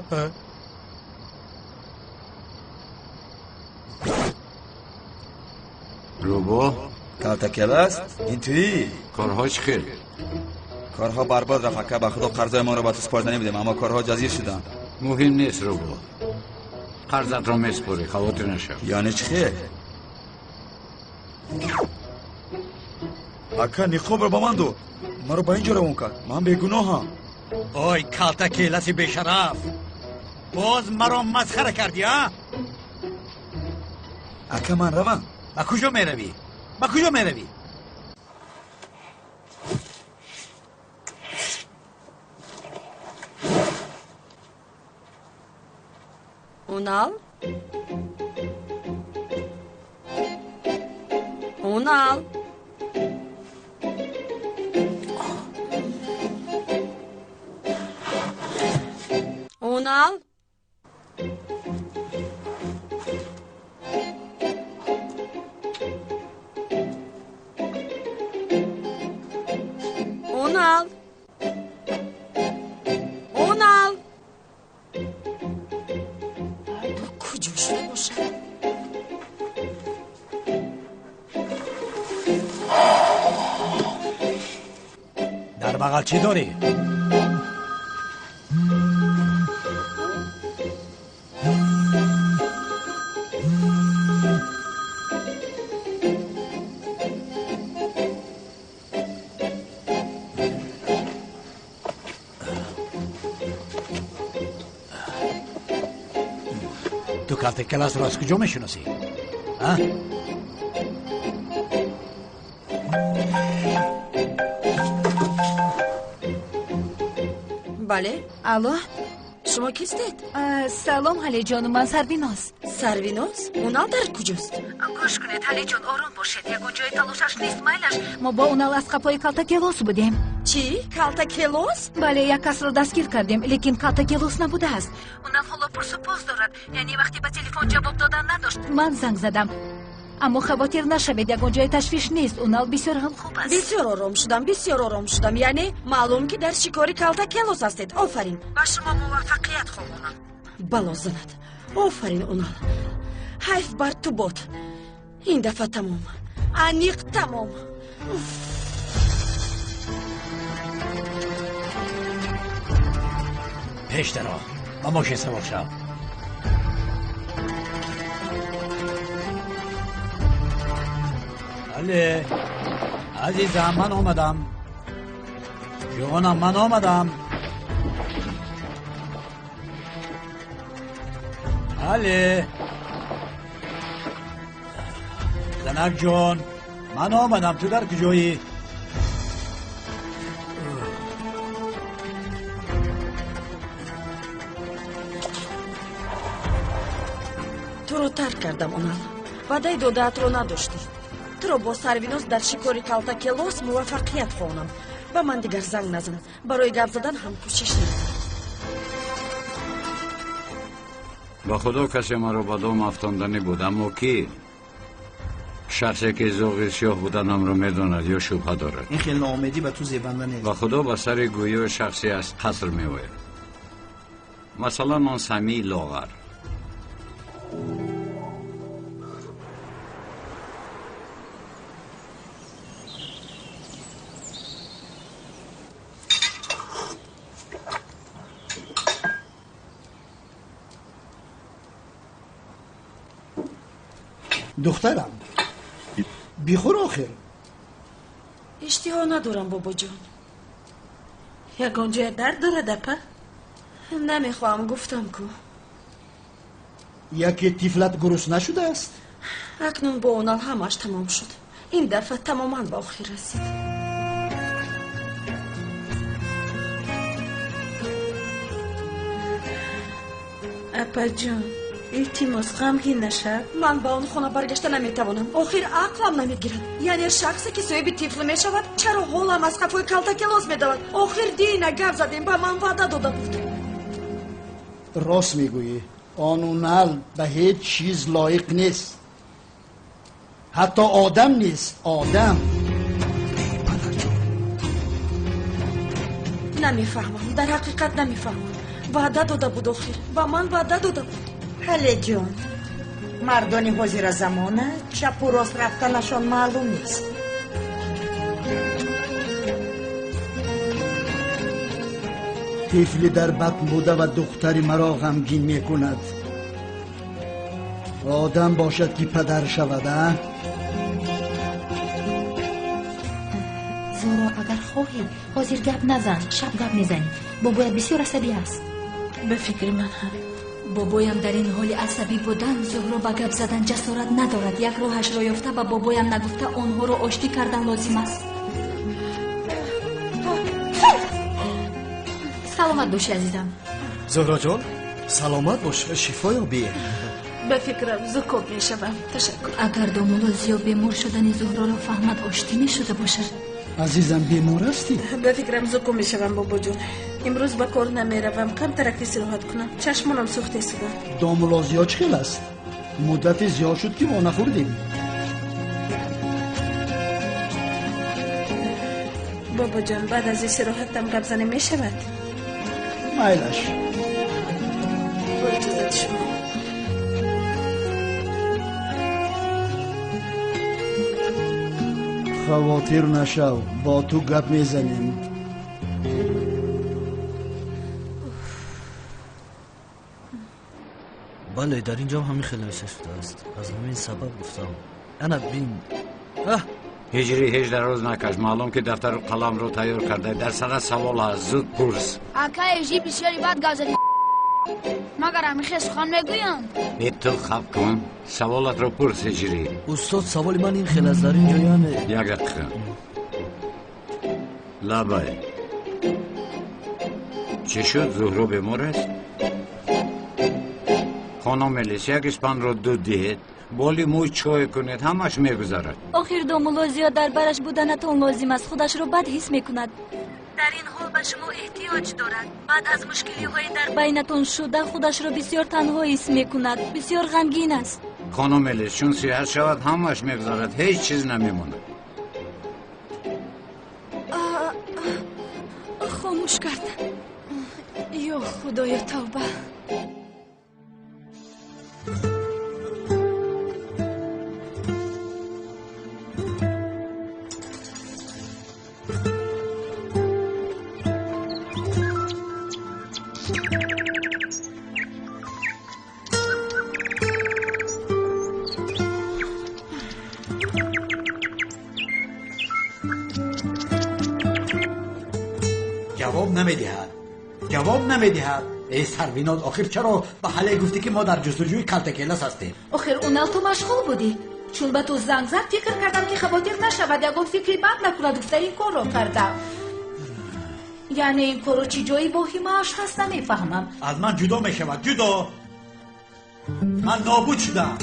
Speaker 9: Рӯбоҳ?
Speaker 17: Калтакелас? Ин туӣ?
Speaker 9: Корҳо чӣ хел?
Speaker 17: Корҳо барбод рафт, ака. Ба худо қарзҳои моро ба ту супорида набудем, аммо корҳо ҷазир шуданд.
Speaker 9: Муҳим нест, Рӯбоҳ. Қарзатро месупорӣ, хавотир нашав.
Speaker 17: Яъне чӣ хел? Ака, ниқобро ба ман дод. Маро ба ин ҷо равон кард. Ман бегуноҳам.
Speaker 6: Ой, калтакеласи бешараф! Боз маро масхара кардӣ, а?
Speaker 17: Ака, ман равам.
Speaker 6: Ба куҷо меравӣ? Ба куҷо меравӣ?
Speaker 10: Унал? Унал? Унал? Унал? Унал? Куҷо шуда бошад?
Speaker 6: Дар бағал чӣ дорӣ? Ту калтакеласро аз куҷо мешиносӣ? А?
Speaker 10: Бале.
Speaker 1: Алло?
Speaker 10: Шумо кистед?
Speaker 1: Салом, Ҳалиҷону, ман Сарвиноз.
Speaker 10: Сарвиноз? Унал дар куҷост?
Speaker 1: Гӯш кунед, Ҳалиҷон, ором бошед. Ягон ҷои талошаш нест, майлаш. Мо бо Унал аз қафои Калтакелос будем.
Speaker 10: Чӣ? Калтакелос?
Speaker 1: Бале, як касро дастгир кардем, лекин Калтакелос набудааст. Унал ҳоло пурсупос дорад, яъне вақте ба телефон ҷавоб додан надошт. Ман занг задам. Аммо хавотир нашавед, ягон ҷои ташвиш нест. Унал бисёр ҳам хуб аст.
Speaker 10: Бисёр ором шудам, бисёр ором шудам. Яъне маълум ки дар шикори Калтакелос ҳастед. Офарин. Ба шумо муваффақият хоҳонам. Бало занад. Офарин, Унал. Ҳайф бар ту бод. Ин дафъа тамом. Аниқ тамом.
Speaker 6: Пеш даро. Ба мошин савор шав. Бале, азизам, ман омадам. Ҷонам, ман омадам. Бале, занак ҷон, ман омадам. Ту дар куҷоӣ?
Speaker 10: Туро тарк кардам, Унал. Ваъдаи додаатро надоштӣ. Туро бо Сарвиноз дар шикори Калтакелос муваффақият хоҳонам. Ба ман дигар занг назан. Барои гап задан ҳам кӯшиш накун.
Speaker 9: Ба худо касе маро ба дом афтонданӣ буд, аммо кӣ? Шахсе ки зоғи сиёҳ буданамро медонад ё шубҳа дорад.
Speaker 12: Ин хел ноумедӣ ба ту зебанда нест.
Speaker 9: Ба худо ба сари гӯё шахсе аз қаср меояд. Масалан, он Самии лоғар.
Speaker 7: Духтарам, бихӯр охир.
Speaker 10: Иштиҳо надорам, бобоҷон.
Speaker 2: Ягон ҷоя дард дорад, апа?
Speaker 10: Намехоҳам, гуфтам ку.
Speaker 7: Яке тифлат гурусна шудааст?
Speaker 10: Акнун бо Унал ҳамааш тамом шуд. Ин дафъа тамоман ба охир расид.
Speaker 2: Апаҷон, илтимос, ғамгин нашав.
Speaker 10: Ман ба он хона баргашта наметавонам. Охир ақлам намегирад. Яъне шахсе ки соҳиби тифл мешавад, чаро ҳолам аз қафои Калтакелос медавад? Охир дина гап задем, ба ман ваъда дода буд.
Speaker 7: Рост мегӯӣ, он Унал ба ҳеҷ чиз лоиқ нест. Ҳатто одам нест, одам.
Speaker 10: Намефаҳмам, дар ҳақиқат намефаҳмам. Ваъда дода буд охир, ба ман ваъда дода буд.
Speaker 15: Ҳале ҷон, мардони ҳозира замона чапу рост рафтанашон маълум нест.
Speaker 7: Тифли дар батн буда ва духтари маро ғамгин мекунад. Одам бошад ки падар шавад, а?
Speaker 1: Зуҳро, агар хоҳӣ ҳозир гап назан, шаб гап мезанӣ. Бобоят бисёр асабӣ аст.
Speaker 2: Ба фикри ман ҳам.
Speaker 13: Бобоям дар ин ҳоли асабӣ будан, Зуҳро ба гап задан ҷасорат надорад. Як роҳашро ёфта ба бобоям нагуфта онҳоро оштӣ кардан лозим аст.
Speaker 1: Саломат боши, азизам.
Speaker 16: Зуҳроҷон, саломат бош, шифо ёбӣ.
Speaker 2: Ба фикрам зуком мешавам. Ташаккур.
Speaker 13: Агар домулло Зиё бемор шудани Зуҳроро фаҳмад, оштӣ мешуда бошад.
Speaker 7: Азизам, бемор ҳастӣ?
Speaker 2: Ба фикрам зуком мешавам, бобоҷон. Имрӯз ба кор намеравам, камтарак истироҳат кунам. Чашмонам сӯхта истоданд.
Speaker 7: Домулло Зиё чӣ хел аст? Муддате зиёд шуд ки мо нахӯрдем.
Speaker 2: Бобоҷон, баъд аз истироҳатам гап занӣ мешавад?
Speaker 7: Майлаш.
Speaker 2: Бо иҷозати шумо.
Speaker 7: Хавотир нашав, бо ту гап мезанем.
Speaker 8: Бале, дар ин ҷо ҳамин хел навишта шудааст. Аз ҳамин сабаб гуфтам. Ана бин.
Speaker 9: Ҳиҷрӣ, ҳеҷ дароз накаш. Маълум ки дафтару қаламро тайёр карда. Дар сара савол ҳаст, зуд пурс.
Speaker 14: Ака, ҳиҷрӣ бисёри бад гап задӣ. Магар ҳамин хел сухан мегӯянд?
Speaker 9: Э, ту хаб кун, саволатро пурс, ҳиҷрӣ.
Speaker 8: Устод, саволи ман ин хел аст. Дар ин ҷо яъне
Speaker 9: Як дақиқа. Лабай. Чӣ шуд, Зуҳро бемор аст? Хонум Мелис, як испанро дуд диҳед, боли мӯй чой кунед, ҳамаш мегузарад.
Speaker 13: Охир домулло Зиё дар бараш буданатон лозим аст, худашро бад ҳис мекунад. Дар ин ҳол ба шумо эҳтиёҷ дорад. Баъд аз мушкилиҳои дар байнатон шуда худашро бисёр танҳо ҳис мекунад, бисёр ғамгин аст.
Speaker 9: Хонум Мелис, чун сиҳат шавад, ҳамаш мегузарад, ҳеҷ чиз намемонад.
Speaker 10: Хомӯш кард. Ё Худоё, тавба.
Speaker 6: Ҷавоб намедиҳад, ҷавоб намедиҳад. Эй Сарвиноз, охир чаро ба ҳале гуфтӣ ки мо дар ҷустуҷӯи калтакелас ҳастем?
Speaker 1: Охир унал ту машғул будӣ. Чун ба ту занг зад, фикр кардам ки хавотир нашавад, ягон фикри бад накунад, гуфта ин корро кардам. Яъне ин корро чӣ ҷои воҳимааш ҳаст, намефаҳмам.
Speaker 6: Аз ман ҷудо мешавад, ҷудо. Ман нобуд шудам.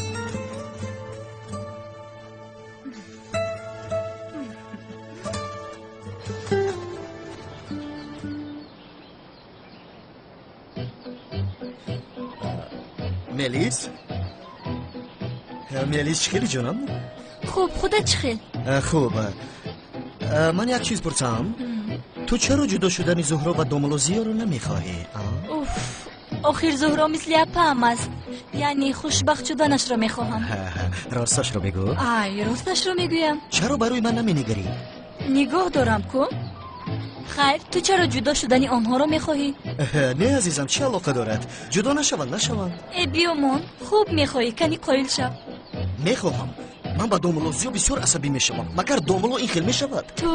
Speaker 16: Мелис? Мелис, чӣ хели ҷонам?
Speaker 13: Хуб, худат чӣ хел?
Speaker 16: Хуб. Ман як чиз пурсам. Ту чаро ҷудо шудани Зуҳро ва домулло Зиёро намехоҳӣ?
Speaker 13: Уф, охир Зуҳро мисли апаам аст. Яъне хушбахт шуданашро мехоҳам.
Speaker 16: Росташро бигӯ.
Speaker 13: Ай, росташро мегӯям.
Speaker 16: Чаро ба рӯи ман наменигарӣ?
Speaker 13: Нигоҳ дорам ку. Хайр, ту чаро ҷудо шудани онҳоро мехоҳӣ?
Speaker 16: Не, азизам, чӣ алоқа дорад? Ҷудо нашаванд, нашаванд.
Speaker 13: Э, биёмон, хуб мехоҳӣ, кани қоил шав.
Speaker 16: Мехоҳам. Ман ба домулло Зиё бисёр асабӣ мешавам. Магар домулло ин хел мешавад?
Speaker 13: Ту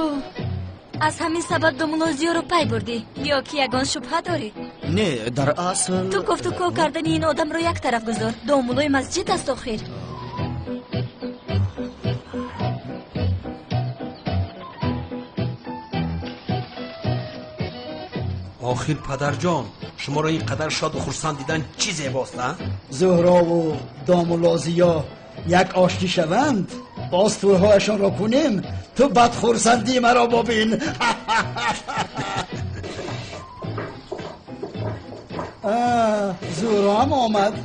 Speaker 13: аз ҳамин сабаб домулло Зиёро пай бурдӣ ё ки ягон шубҳа дорӣ?
Speaker 16: Не, дар асл
Speaker 13: ту кофтуков кардани ин одамро як тараф гузор. Домуллои масҷид аст охир.
Speaker 18: Охир падарҷон, шуморо ин қадар шоду хурсанд дидан чӣ зебост, а?
Speaker 7: Зуҳрову домулло Зиё як оштӣ шаванд, боз тӯйҳояшонро кунем, ту бадхурсандии маро бибин. Зуҳро ҳам омад.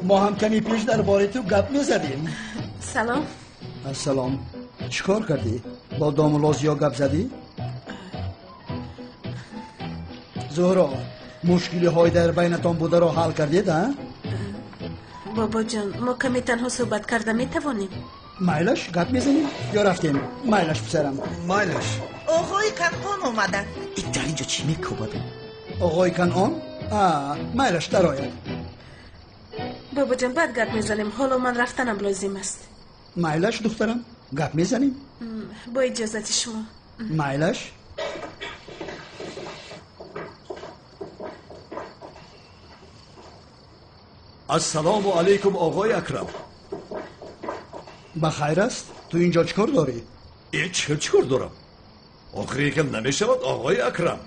Speaker 7: Мо ҳам ками пеш дар бораи ту гап мезадем.
Speaker 2: Салом.
Speaker 7: Ассалом. Чӣ кор кардӣ? Бо домулло Зиё гап задӣ? Зуҳро, мушкилиҳои дар байнатон бударо ҳал кардед, а?
Speaker 2: Бобоҷон, мо каме танҳо суҳбат карда метавонем?
Speaker 7: Майлаш, гап мезанем ё рафтем? Майлаш, писарам.
Speaker 3: Майлаш.
Speaker 15: Оғои Канъон омаданд.
Speaker 16: Дар инҷо чӣ мекӯбад?
Speaker 7: Оғои Канъон? Майлаш, дарояд.
Speaker 2: Бобоҷон, баъд гап мезанем. Ҳоло ман рафтанам лозим аст.
Speaker 7: Майлаш, духтарам, гап мезанем.
Speaker 2: Бо иҷозати шумо.
Speaker 7: Майлаш.
Speaker 3: Ассалому алайкум, оғои Акрам.
Speaker 7: Ба хайр аст? Ту инҷо чӣ кор дорӣ?
Speaker 3: Чӣ чӣ кор дорам? Охир ин хел намешавад, оғои Акрам.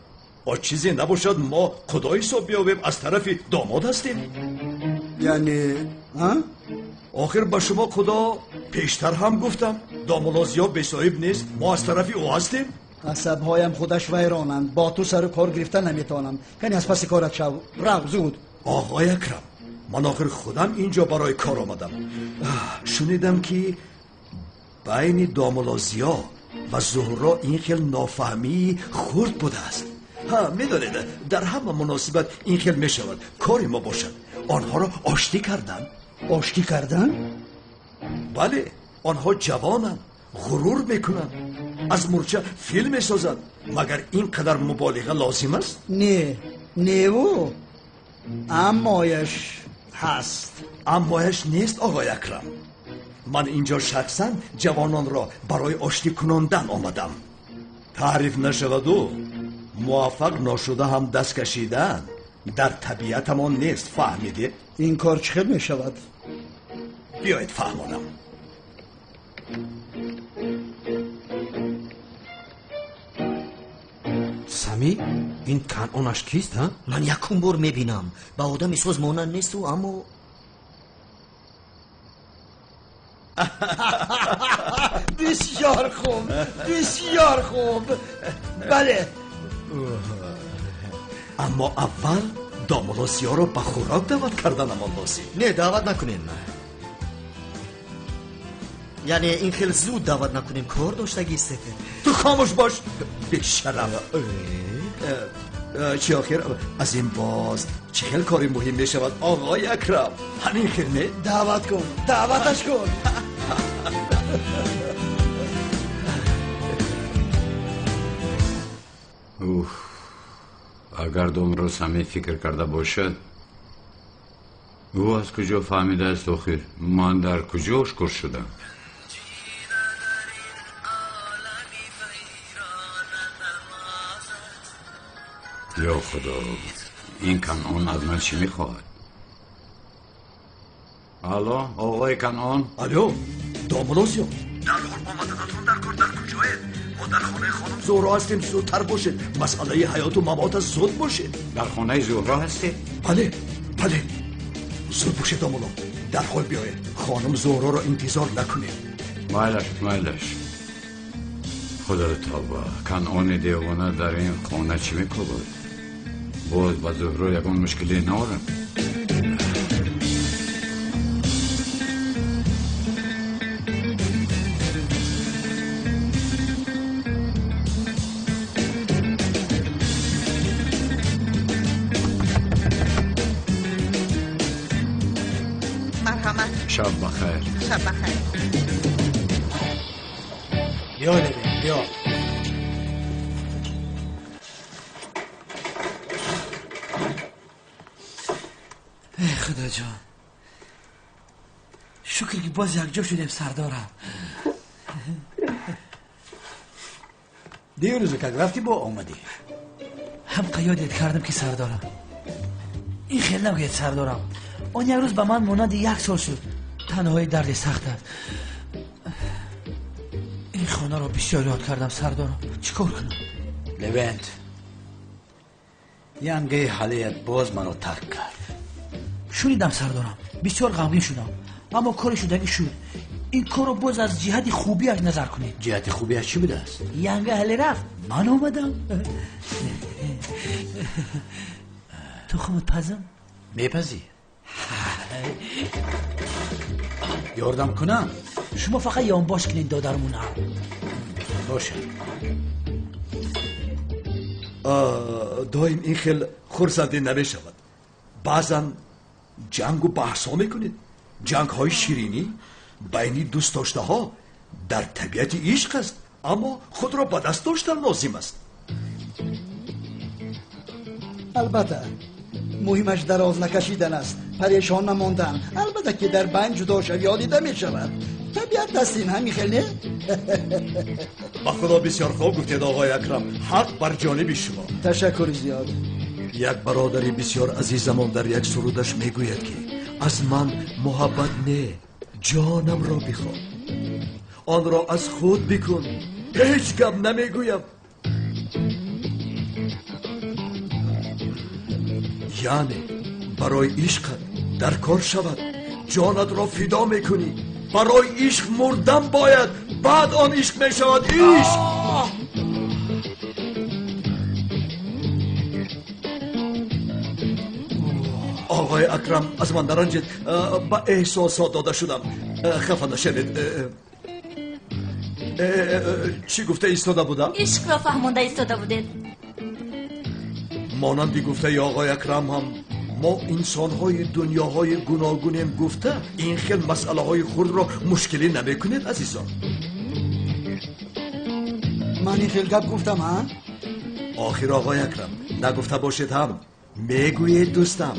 Speaker 3: О чизе набошад, мо худо ҳисоб биёбем, аз тарафи домод ҳастем.
Speaker 7: Яъне,
Speaker 3: охир ба шумо худо пештар ҳам гуфтам, домулло Зиё бесоҳиб нест, мо аз тарафи ӯ ҳастем.
Speaker 7: Асабҳоям худаш вайронанд, бо ту сару кор гирифта наметавонам. Кани аз паси корат шав, рав зуд.
Speaker 3: Оғои Акрам, ман охир худам инҷо барои кор омадам. Шунидам ки байни домулло Зиё ва Зуҳро ин хел нофаҳмии хурд будааст. Ҳа, медонед, дар ҳама муносибат ин хел мешавад. Кори мо бошад онҳоро оштӣ кардан.
Speaker 7: Оштӣ кардан?
Speaker 3: Бале, онҳо ҷавонанд, ғурур мекунанд, аз мурча филм месозанд. Магар ин қадар муболиға лозим аст?
Speaker 7: Не, неву аммояш ҳаст.
Speaker 3: Аммояш нест, оғои Акрам. Ман инҷо шахсан ҷавононро барои оштӣ кунондан омадам. Таъриф нашаваду муваффақ ношуда ҳам даст кашидан дар табиатамон нест, фаҳмидед?
Speaker 7: Ин кор чӣ хел мешавад?
Speaker 3: Биёед фаҳмонам.
Speaker 18: Сами, ин Канъонаш кист, ҳа?
Speaker 16: Ман якум бор мебинам. Ба одами соз монанд несту, аммо
Speaker 7: бисёр хуб, бисёр хуб. Бале.
Speaker 3: Аммо аввал домулло Зиёро ба хӯрок даъват карданамон лозим.
Speaker 16: Не, даъват накунем. Яъне ин хел зуд даъват накунем, кор доштагист.
Speaker 3: Ту хомӯш бош, бешараф. Чӣ охир аз ин боз чӣ хел кори муҳим мешавад, оғои Акрам? Ҳамин хел не?
Speaker 7: Даъват кун, даъваташ кун.
Speaker 9: Уф, агар домро Сами фикр карда бошад, ӯ аз куҷо фаҳмидааст охир ман дар куҷо ошкор шудам? Ё Худо, ин Канъон аз ман чӣ мехоҳад? Алло, оғои Канъон.
Speaker 3: Алло, домулло Зиё, дарҳол омаданатон дар кор. Дар куҷоед? Мо дар хонаи хонум Зуҳро ҳастем, зудтар бошед. Масъалаи ҳаёту мамот аст, зуд бошед.
Speaker 9: Дар хонаи Зуҳро ҳастед?
Speaker 3: Бале, бале, зуд бошед домулло, дарҳол биёед. Хонум Зуҳроро интизор накунед.
Speaker 9: Майлаш, майлаш. Худо тавба, Канъони девона дар ин хона чӣ мекӯбад? Боз ба Зуҳро ягон мушкиле наорам.
Speaker 15: Марҳамат.
Speaker 9: Шаб бахайр.
Speaker 15: Шаб бахайр.
Speaker 6: Биё, Левин, биё.
Speaker 4: Эй Худоҷон, шукр ки боз якҷо шудем, сардорам.
Speaker 6: Дирӯза как рафтӣ бо омадӣ?
Speaker 4: Ҳам қаёдет кардам ки сардорам. Ин хел нагӯед сардорам. Он як рӯз ба ман монанди як сол шуд. Танҳои дарди сахт аст. Ин хонаро бисёр ёд кардам, сардорам. Чӣ кор кунам?
Speaker 6: Левент, янгаи ҳалият боз маро тарк кард.
Speaker 4: Шунидам сардорам, бисёр ғамгин шудам, аммо кори шудагӣ шуд. Ин корро боз аз ҷиҳати хубиаш назар кунед.
Speaker 6: Ҷиҳати хубиаш чӣ будааст?
Speaker 4: Янга ҳале рафт, ман омадам. Ту хумут пазам?
Speaker 6: Мепазӣ? Ёрдам кунам?
Speaker 4: Шумо фақат ёнбош кунед, додармунам.
Speaker 6: Бошад.
Speaker 3: Доим ин хел хурсандӣ намешавад. Баъзан ҷангу баҳсҳо мекунед. Ҷангҳои ширинӣ байни дӯстдоштаҳо дар табиати ишқ аст, аммо худро ба даст доштан лозим аст.
Speaker 7: Албатта, муҳимаш дароз накашидан аст, парешон намондан. Албатта ки дар байн ҷудошавиҳо дида мешавад. Табиат аст ин, ҳамин хел не?
Speaker 3: Ба худо бисёр хуб гуфтед, оғои Акрам. Ҳақ бар ҷониби шумо.
Speaker 7: Ташаккури зиёд.
Speaker 3: Як бародари бисёр азизамон дар як сурудаш мегӯяд, ки аз ман муҳаббат не, ҷонамро бихоҳ, онро аз худ бикун, ҳеҷ гап намегӯям. Яъне барои ишқат дар кор шавад, ҷонатро фидо мекунӣ. Барои ишқ мурдан бояд, баъд он ишқ мешавад ишқ. Оғои Акрам, аз ман наранҷед, ба эҳсосот дода шудам. Хафа нашавед. Чӣ гуфта истода будам?
Speaker 13: Ишқро фаҳмонда истода будед.
Speaker 3: Монанди гуфтаи оғои Акрам ҳам мо инсонҳои дунёҳои гуногунем гуфта ин хел масъалаҳои хурдро мушкилӣ намекунед, азизон.
Speaker 7: Ман ин хел гап гуфтам, ҳа?
Speaker 3: Охир оғои Акрам, нагуфта бошед ҳам мегӯед, дӯстам.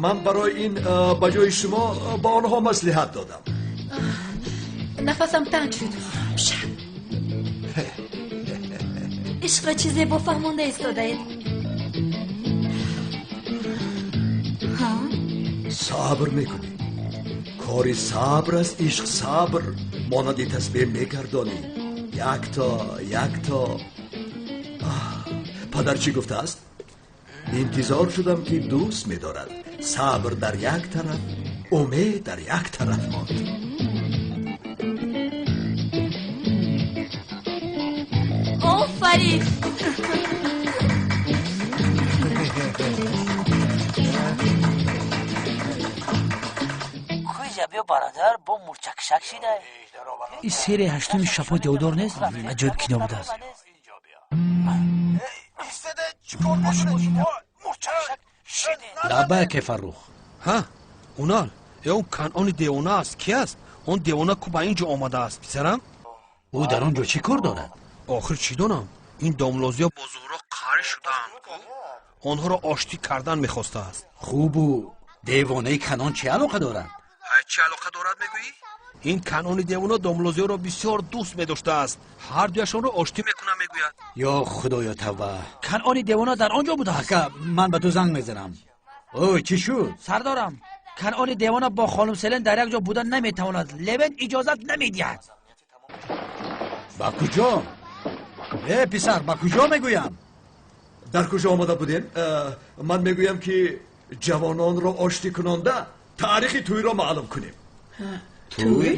Speaker 3: Ман барои ин ба ҷои шумо ба онҳо маслиҳат додам.
Speaker 13: Нафасам танг шуд. Ишқро чӣ зебо фаҳмонда истодаед.
Speaker 3: Сабр мекунӣ. Кори сабр аст ишқ, сабр. Монанди тасбеҳ мегардонӣ. Якто, якто. Падар чӣ гуфтааст? Интизор шудам, ки дӯст медорад. Сабр дар як тараф, умед дар як тараф монд.
Speaker 13: Офарин!
Speaker 4: Биё бародар, бо мурчакшак шида. Ин серияи ҳаштуми шабҳои девдор нест? Аҷоиб кино будааст.
Speaker 6: Лаббайк, Фаррух.
Speaker 18: Ҳа, Унал, э он Канъони девона аст. Ки аст? Он девона ку ба ин ҷо омадааст, писарам?
Speaker 6: Ӯ дар он ҷо чӣ кор дорад?
Speaker 18: Охир чӣ донам? Ин домлозиё бо Зуҳро қарӣ шудаанд ку. Онҳоро оштӣ кардан мехостааст.
Speaker 6: Хубу девонаи Канъон чӣ алоқа дорад?
Speaker 18: Чӣ алоқа дорад мегӯӣ? Ин Канъони девона домлозиёро бисёр дӯст медоштааст. Ҳар дуяшонро оштӣ мекунам мегӯяд.
Speaker 6: Ё худоё тавба!
Speaker 4: Канъони девона дар он ҷо будааст.
Speaker 6: Ака, ман ба ту занг мезанам. Ой, чӣ шуд?
Speaker 4: Сардорам, Канъони девона бо хонум Селен дар як ҷо будан наметавонад. Левент иҷозат намедиҳад.
Speaker 6: Ба куҷо? Э, писар, ба куҷо мегӯям?
Speaker 3: Дар куҷо омада будем? Ман мегӯям, ки ҷавононро оштӣ кунонда таърихи тӯйро маълум кунем.
Speaker 6: Тӯй?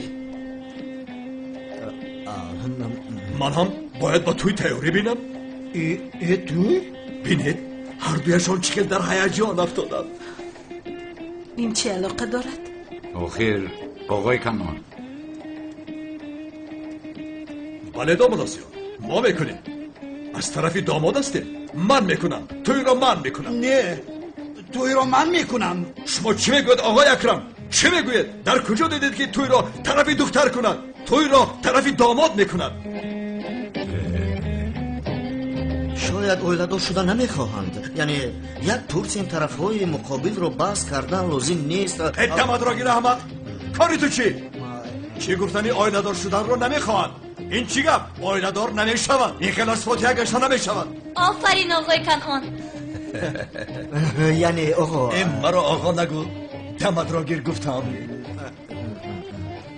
Speaker 3: Ман ҳам бояд ба тӯй тайёрӣ бинам.
Speaker 7: Э, тӯй?
Speaker 3: Бинед, ҳардуяшон чӣ хел дар ҳаяҷон афтоданд.
Speaker 2: Ин чӣ алоқа дорад?
Speaker 9: Охир, оғои Канъон.
Speaker 3: Бале, домлозиё, мо мекунем. Аз тарафи домод ҳастем. Ман мекунам. Тӯйро ман мекунам.
Speaker 7: Не, тӯйро ман мекунам.
Speaker 3: Шумо чӣ мегӯед, оғои Акрам? Чӣ мегӯед? Дар куҷо дидед, ки тӯйро тарафи духтар кунад? Тӯйро тарафи домод мекунад.
Speaker 16: Шояд оиладор шуда намехоҳанд. Яъне як пурсем тарафҳои муқобилро баҳс кардан лозим нест.
Speaker 3: Э, дамадро гир, аҳмақ! Кори ту чӣ? Чӣ гуфтани оиладор шуданро намехоҳанд? Ин чӣ гап? Оиладор намешаванд. Ин хел аз фотиҳа гашта намешаванд.
Speaker 13: Офарин, оғои Канъон.
Speaker 16: Яъне оғо.
Speaker 3: Э, маро оғо нагӯ. Дамадро гир гуфтам.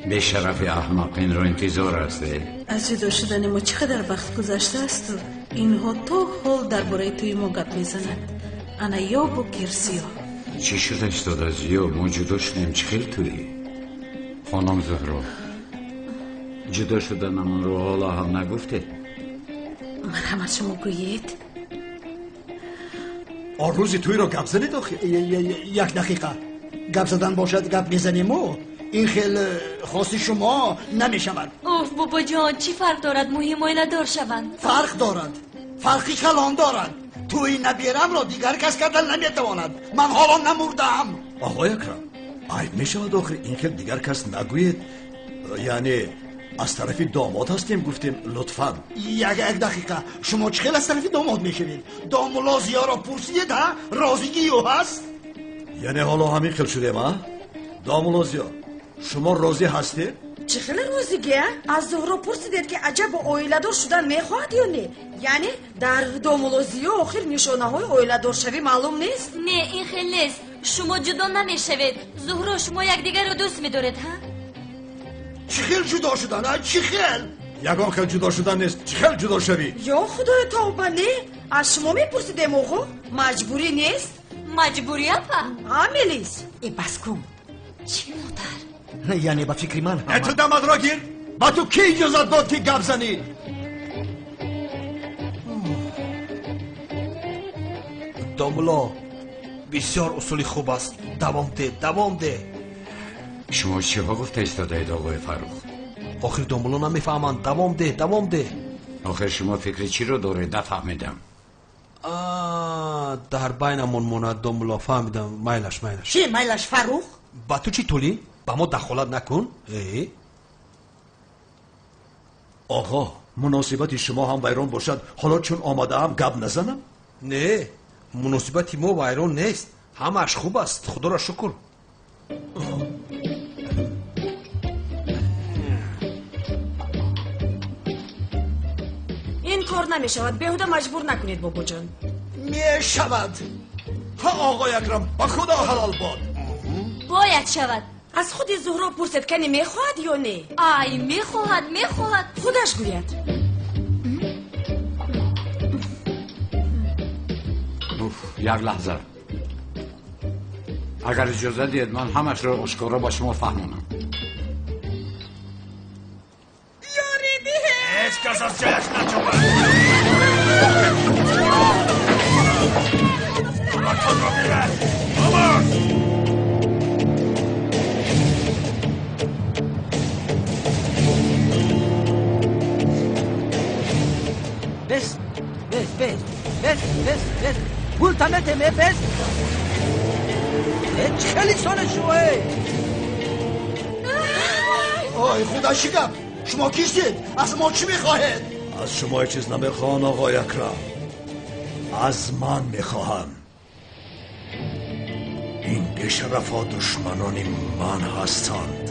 Speaker 9: Бешарафи аҳмақ инро интизор аст.
Speaker 2: Аз ҷудо шудани мо чӣ қадар вақт гузаштаасту инҳо то ҳол дар бораи тӯи мо гап мезананд. Ана ёбу гирсиё.
Speaker 9: Чӣ шуда истода, Зиё? Мо ҷудо шудем, чӣ хел тӯй? Хонум Зуҳро, ҷудо шуданамонро ҳоло ҳам нагуфтед?
Speaker 2: Марҳамат, шумо гӯед.
Speaker 3: Он рӯзи тӯйро гап занед охир.
Speaker 7: Як дақиқа. Гап задан бошад, гап мезанему. Ин хел хости шумо намешавад.
Speaker 13: Уф, бобоҷон, чӣ фарқ дорад? Муҳим оиладор шаванд.
Speaker 7: Фарқ дорад, фарқи калон дорад. Тӯи наберамро дигар кас кардан наметавонад. Ман ҳоло намурдаам.
Speaker 3: Оғои Акрам, айб мешавад охир ин хел дигар кас нагӯед. Яъне аз тарафи домод ҳастем гуфтем, лутфан.
Speaker 7: Як дақиқа, шумо чӣ хел аз тарафи домод мешавед? Домулло Зиёро пурсидед, ҳа? Розигии ӯ ҳаст?
Speaker 3: Яъне ҳоло ҳамин хел шудем, а? Домулло Зиё, шумо розӣ ҳастед?
Speaker 10: Чӣ хеле розигӣ, а? Аз Зуҳро пурсидед, ки аҷаб оиладор шудан мехоҳад ё не? Яъне дар домулло Зиё охир нишонаҳои оиладоршавӣ маълум нест?
Speaker 13: Не, ин хел нест. Шумо ҷудо намешавед. Зуҳро, шумо якдигарро дӯст медоред, ҳа?
Speaker 7: Чӣ хел ҷудо шудан, а? Чӣ хел?
Speaker 3: Ягон хел ҷудо шудан нест. Чӣ хел ҷудо шавӣ?
Speaker 10: Ё худоё, тавба, не? Аз шумо мепурсидем, оғо. Маҷбурӣ нест?
Speaker 13: Маҷбурӣ, апа?
Speaker 10: Ҳа, Мелис?
Speaker 15: Э, бас кун.
Speaker 13: Чӣ, модар?
Speaker 16: Яъне ба фикри ман
Speaker 3: ҳама. Ту дамадро гир. Ба ту кӣ иҷозат дод, ки гап занӣ?
Speaker 18: Домулло, бисёр усули хуб аст. Давом деҳ, давом деҳ.
Speaker 9: Шумо чиҳо гуфта истодаед, оғои Фаррух?
Speaker 18: Охир домулло намефаҳманд. Давом деҳ, давом деҳ.
Speaker 9: Охир шумо фикри чиро доред? Нафаҳмидам.
Speaker 18: Дар байнамон монад, домулло, фаҳмидам. Майлаш, майлаш.
Speaker 15: Чӣ майлаш, Фаррух?
Speaker 18: Ба ту чӣ тулӣ? Ба мо дахолат накун.
Speaker 3: Оғо, муносибати шумо ҳам вайрон бошад, ҳоло чун омадаам гап назанам?
Speaker 18: Не, муносибати мо вайрон нест. Ҳамааш хуб аст, худоро шукр.
Speaker 10: Ин кор намешавад. Беҳуда маҷбур накунед, бобоҷон.
Speaker 7: Мешавад.
Speaker 3: Ҳа, оғои Акрам, ба худо ҳалол бод.
Speaker 13: Бояд шавад.
Speaker 10: Аз худи Зуҳро пурсед, кани мехоҳад ё не?
Speaker 13: Ай, мехоҳад, мехоҳад.
Speaker 10: Худаш гӯяд.
Speaker 9: Уф, як лаҳза. Агар иҷоза диҳед, ман ҳамашро ошкоро ба шумо фаҳмонам.
Speaker 10: Ёрӣ диҳед!
Speaker 5: Ҳеҷ кас аз ҷояш наҷунбад. Ҳаматонро гиред. Хомӯш!
Speaker 4: Бес, бес, бес, бес, бес, бес. Пул таметем, э, бес. Чӣ хеле соне шумо, э?
Speaker 7: Ой, худо чӣ гап? Шумо кистед? Аз мо чӣ мехоҳед?
Speaker 3: Аз шумо ҳеҷ чиз намехоҳам, оғои Акрам. Аз ман мехоҳам. Ин бешарафҳо душманони ман ҳастанд.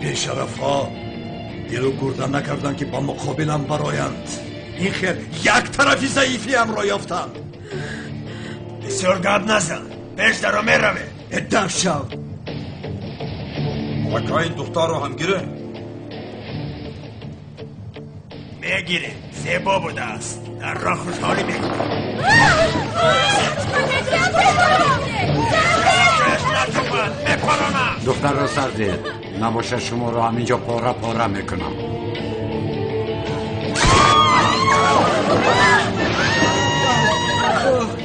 Speaker 3: Бешарафҳо дилу гурда накарданд, ки ба муқобилам бароянд. Ин хел як тарафи заифиамро ёфтанд.
Speaker 5: Бисёр гап назан, пеш даро меравем.
Speaker 3: Даф шав.
Speaker 17: Ака, ин духтарро ҳам гирем?
Speaker 5: Мегирем. Зебо будааст. Дар роҳ хушҳолӣ мекунад. Мепаронам.
Speaker 9: Духтарро сар диҳед, набошад шуморо ҳаминҷо пора пора мекунам.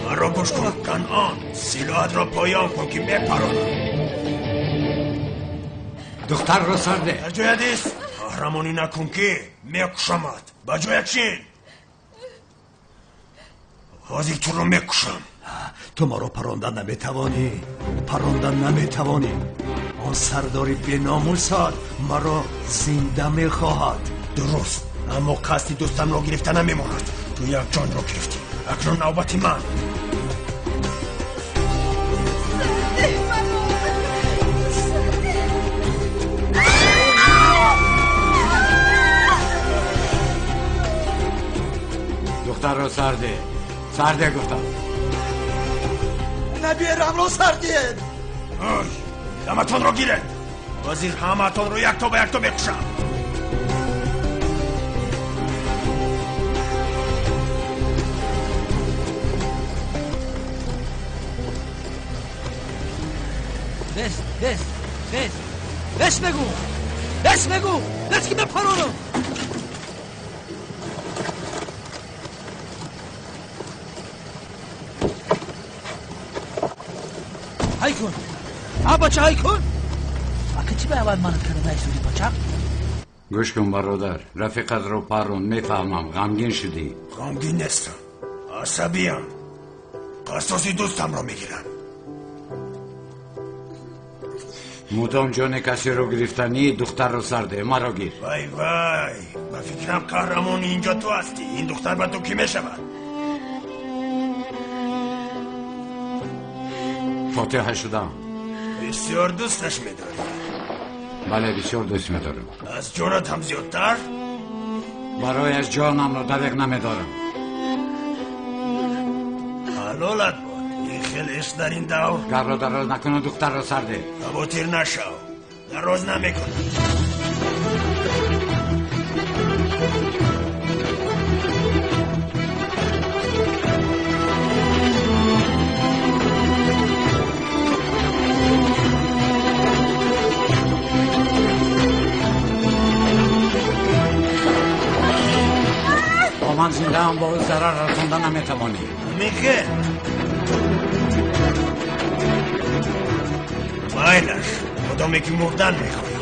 Speaker 5: Маро гӯш кун, Канъон. Силоҳатро поён кун, ки мепаронам.
Speaker 9: Духтарро сар деҳ.
Speaker 5: Дар ҷоят ист. Қаҳрамонӣ накун, ки мекушамат. Ба ҷоят чин. Ҳозир туро мекушам.
Speaker 3: Ту маро паронда наметавонӣ. Паронда наметавонӣ. Он сардори беномусат маро зинда мехоҳад.
Speaker 5: Дуруст, аммо қасди дӯстамро гирифта намемонад. Ту як ҷонро гирифтӣ. Акнун навбати ман.
Speaker 9: Духтарро сар деҳ. Сар деҳ гуфтам.
Speaker 7: Наберамро сар диҳед.
Speaker 5: Ой, даматонро гиред. Ҳозир ҳамаатонро якто ба якто мекушам.
Speaker 4: Бес, бес, бес. Бес мегӯ. Бес мегӯ. Бес, ки мепаронам. Ҳай кун. А, бача, ҳай кун. Ака, чӣ ба аввал манат карда наисоди, бача?
Speaker 9: Гӯш кун, бародар, рафиқатро паррон, мефаҳмам, ғамгин шудӣ.
Speaker 5: Ғамгин нестам, асабиям. Қасоси дӯстамро мегирам.
Speaker 9: Мудом ҷони касеро гирифтанӣ, духтарро сарде, маро гир.
Speaker 5: Вай, вай, ба фикрам қаҳрамони инҷо ту ҳастӣ. Ин духтар ба ту кӣ мешавад?
Speaker 9: Фотиҳа шудам.
Speaker 5: Бисёр дӯсташ медорӣ?
Speaker 9: Бале, бисёр дӯст медорам.
Speaker 5: Аз ҷонат ҳам зиёдтар?
Speaker 9: Барояш ҷонамро дареғ намедорам.
Speaker 5: Ҳалолат бод. Ин хел ишқ дар ин давр.
Speaker 9: Гапро дароз накуну духтарро сарде.
Speaker 5: Хавотир нашав, дароз намекунам.
Speaker 9: Бо ман зиндаам бо ӯ зарар расонда наметавонӣ.
Speaker 5: Михел, майлаш, одаме ки мурдан мехоҳад.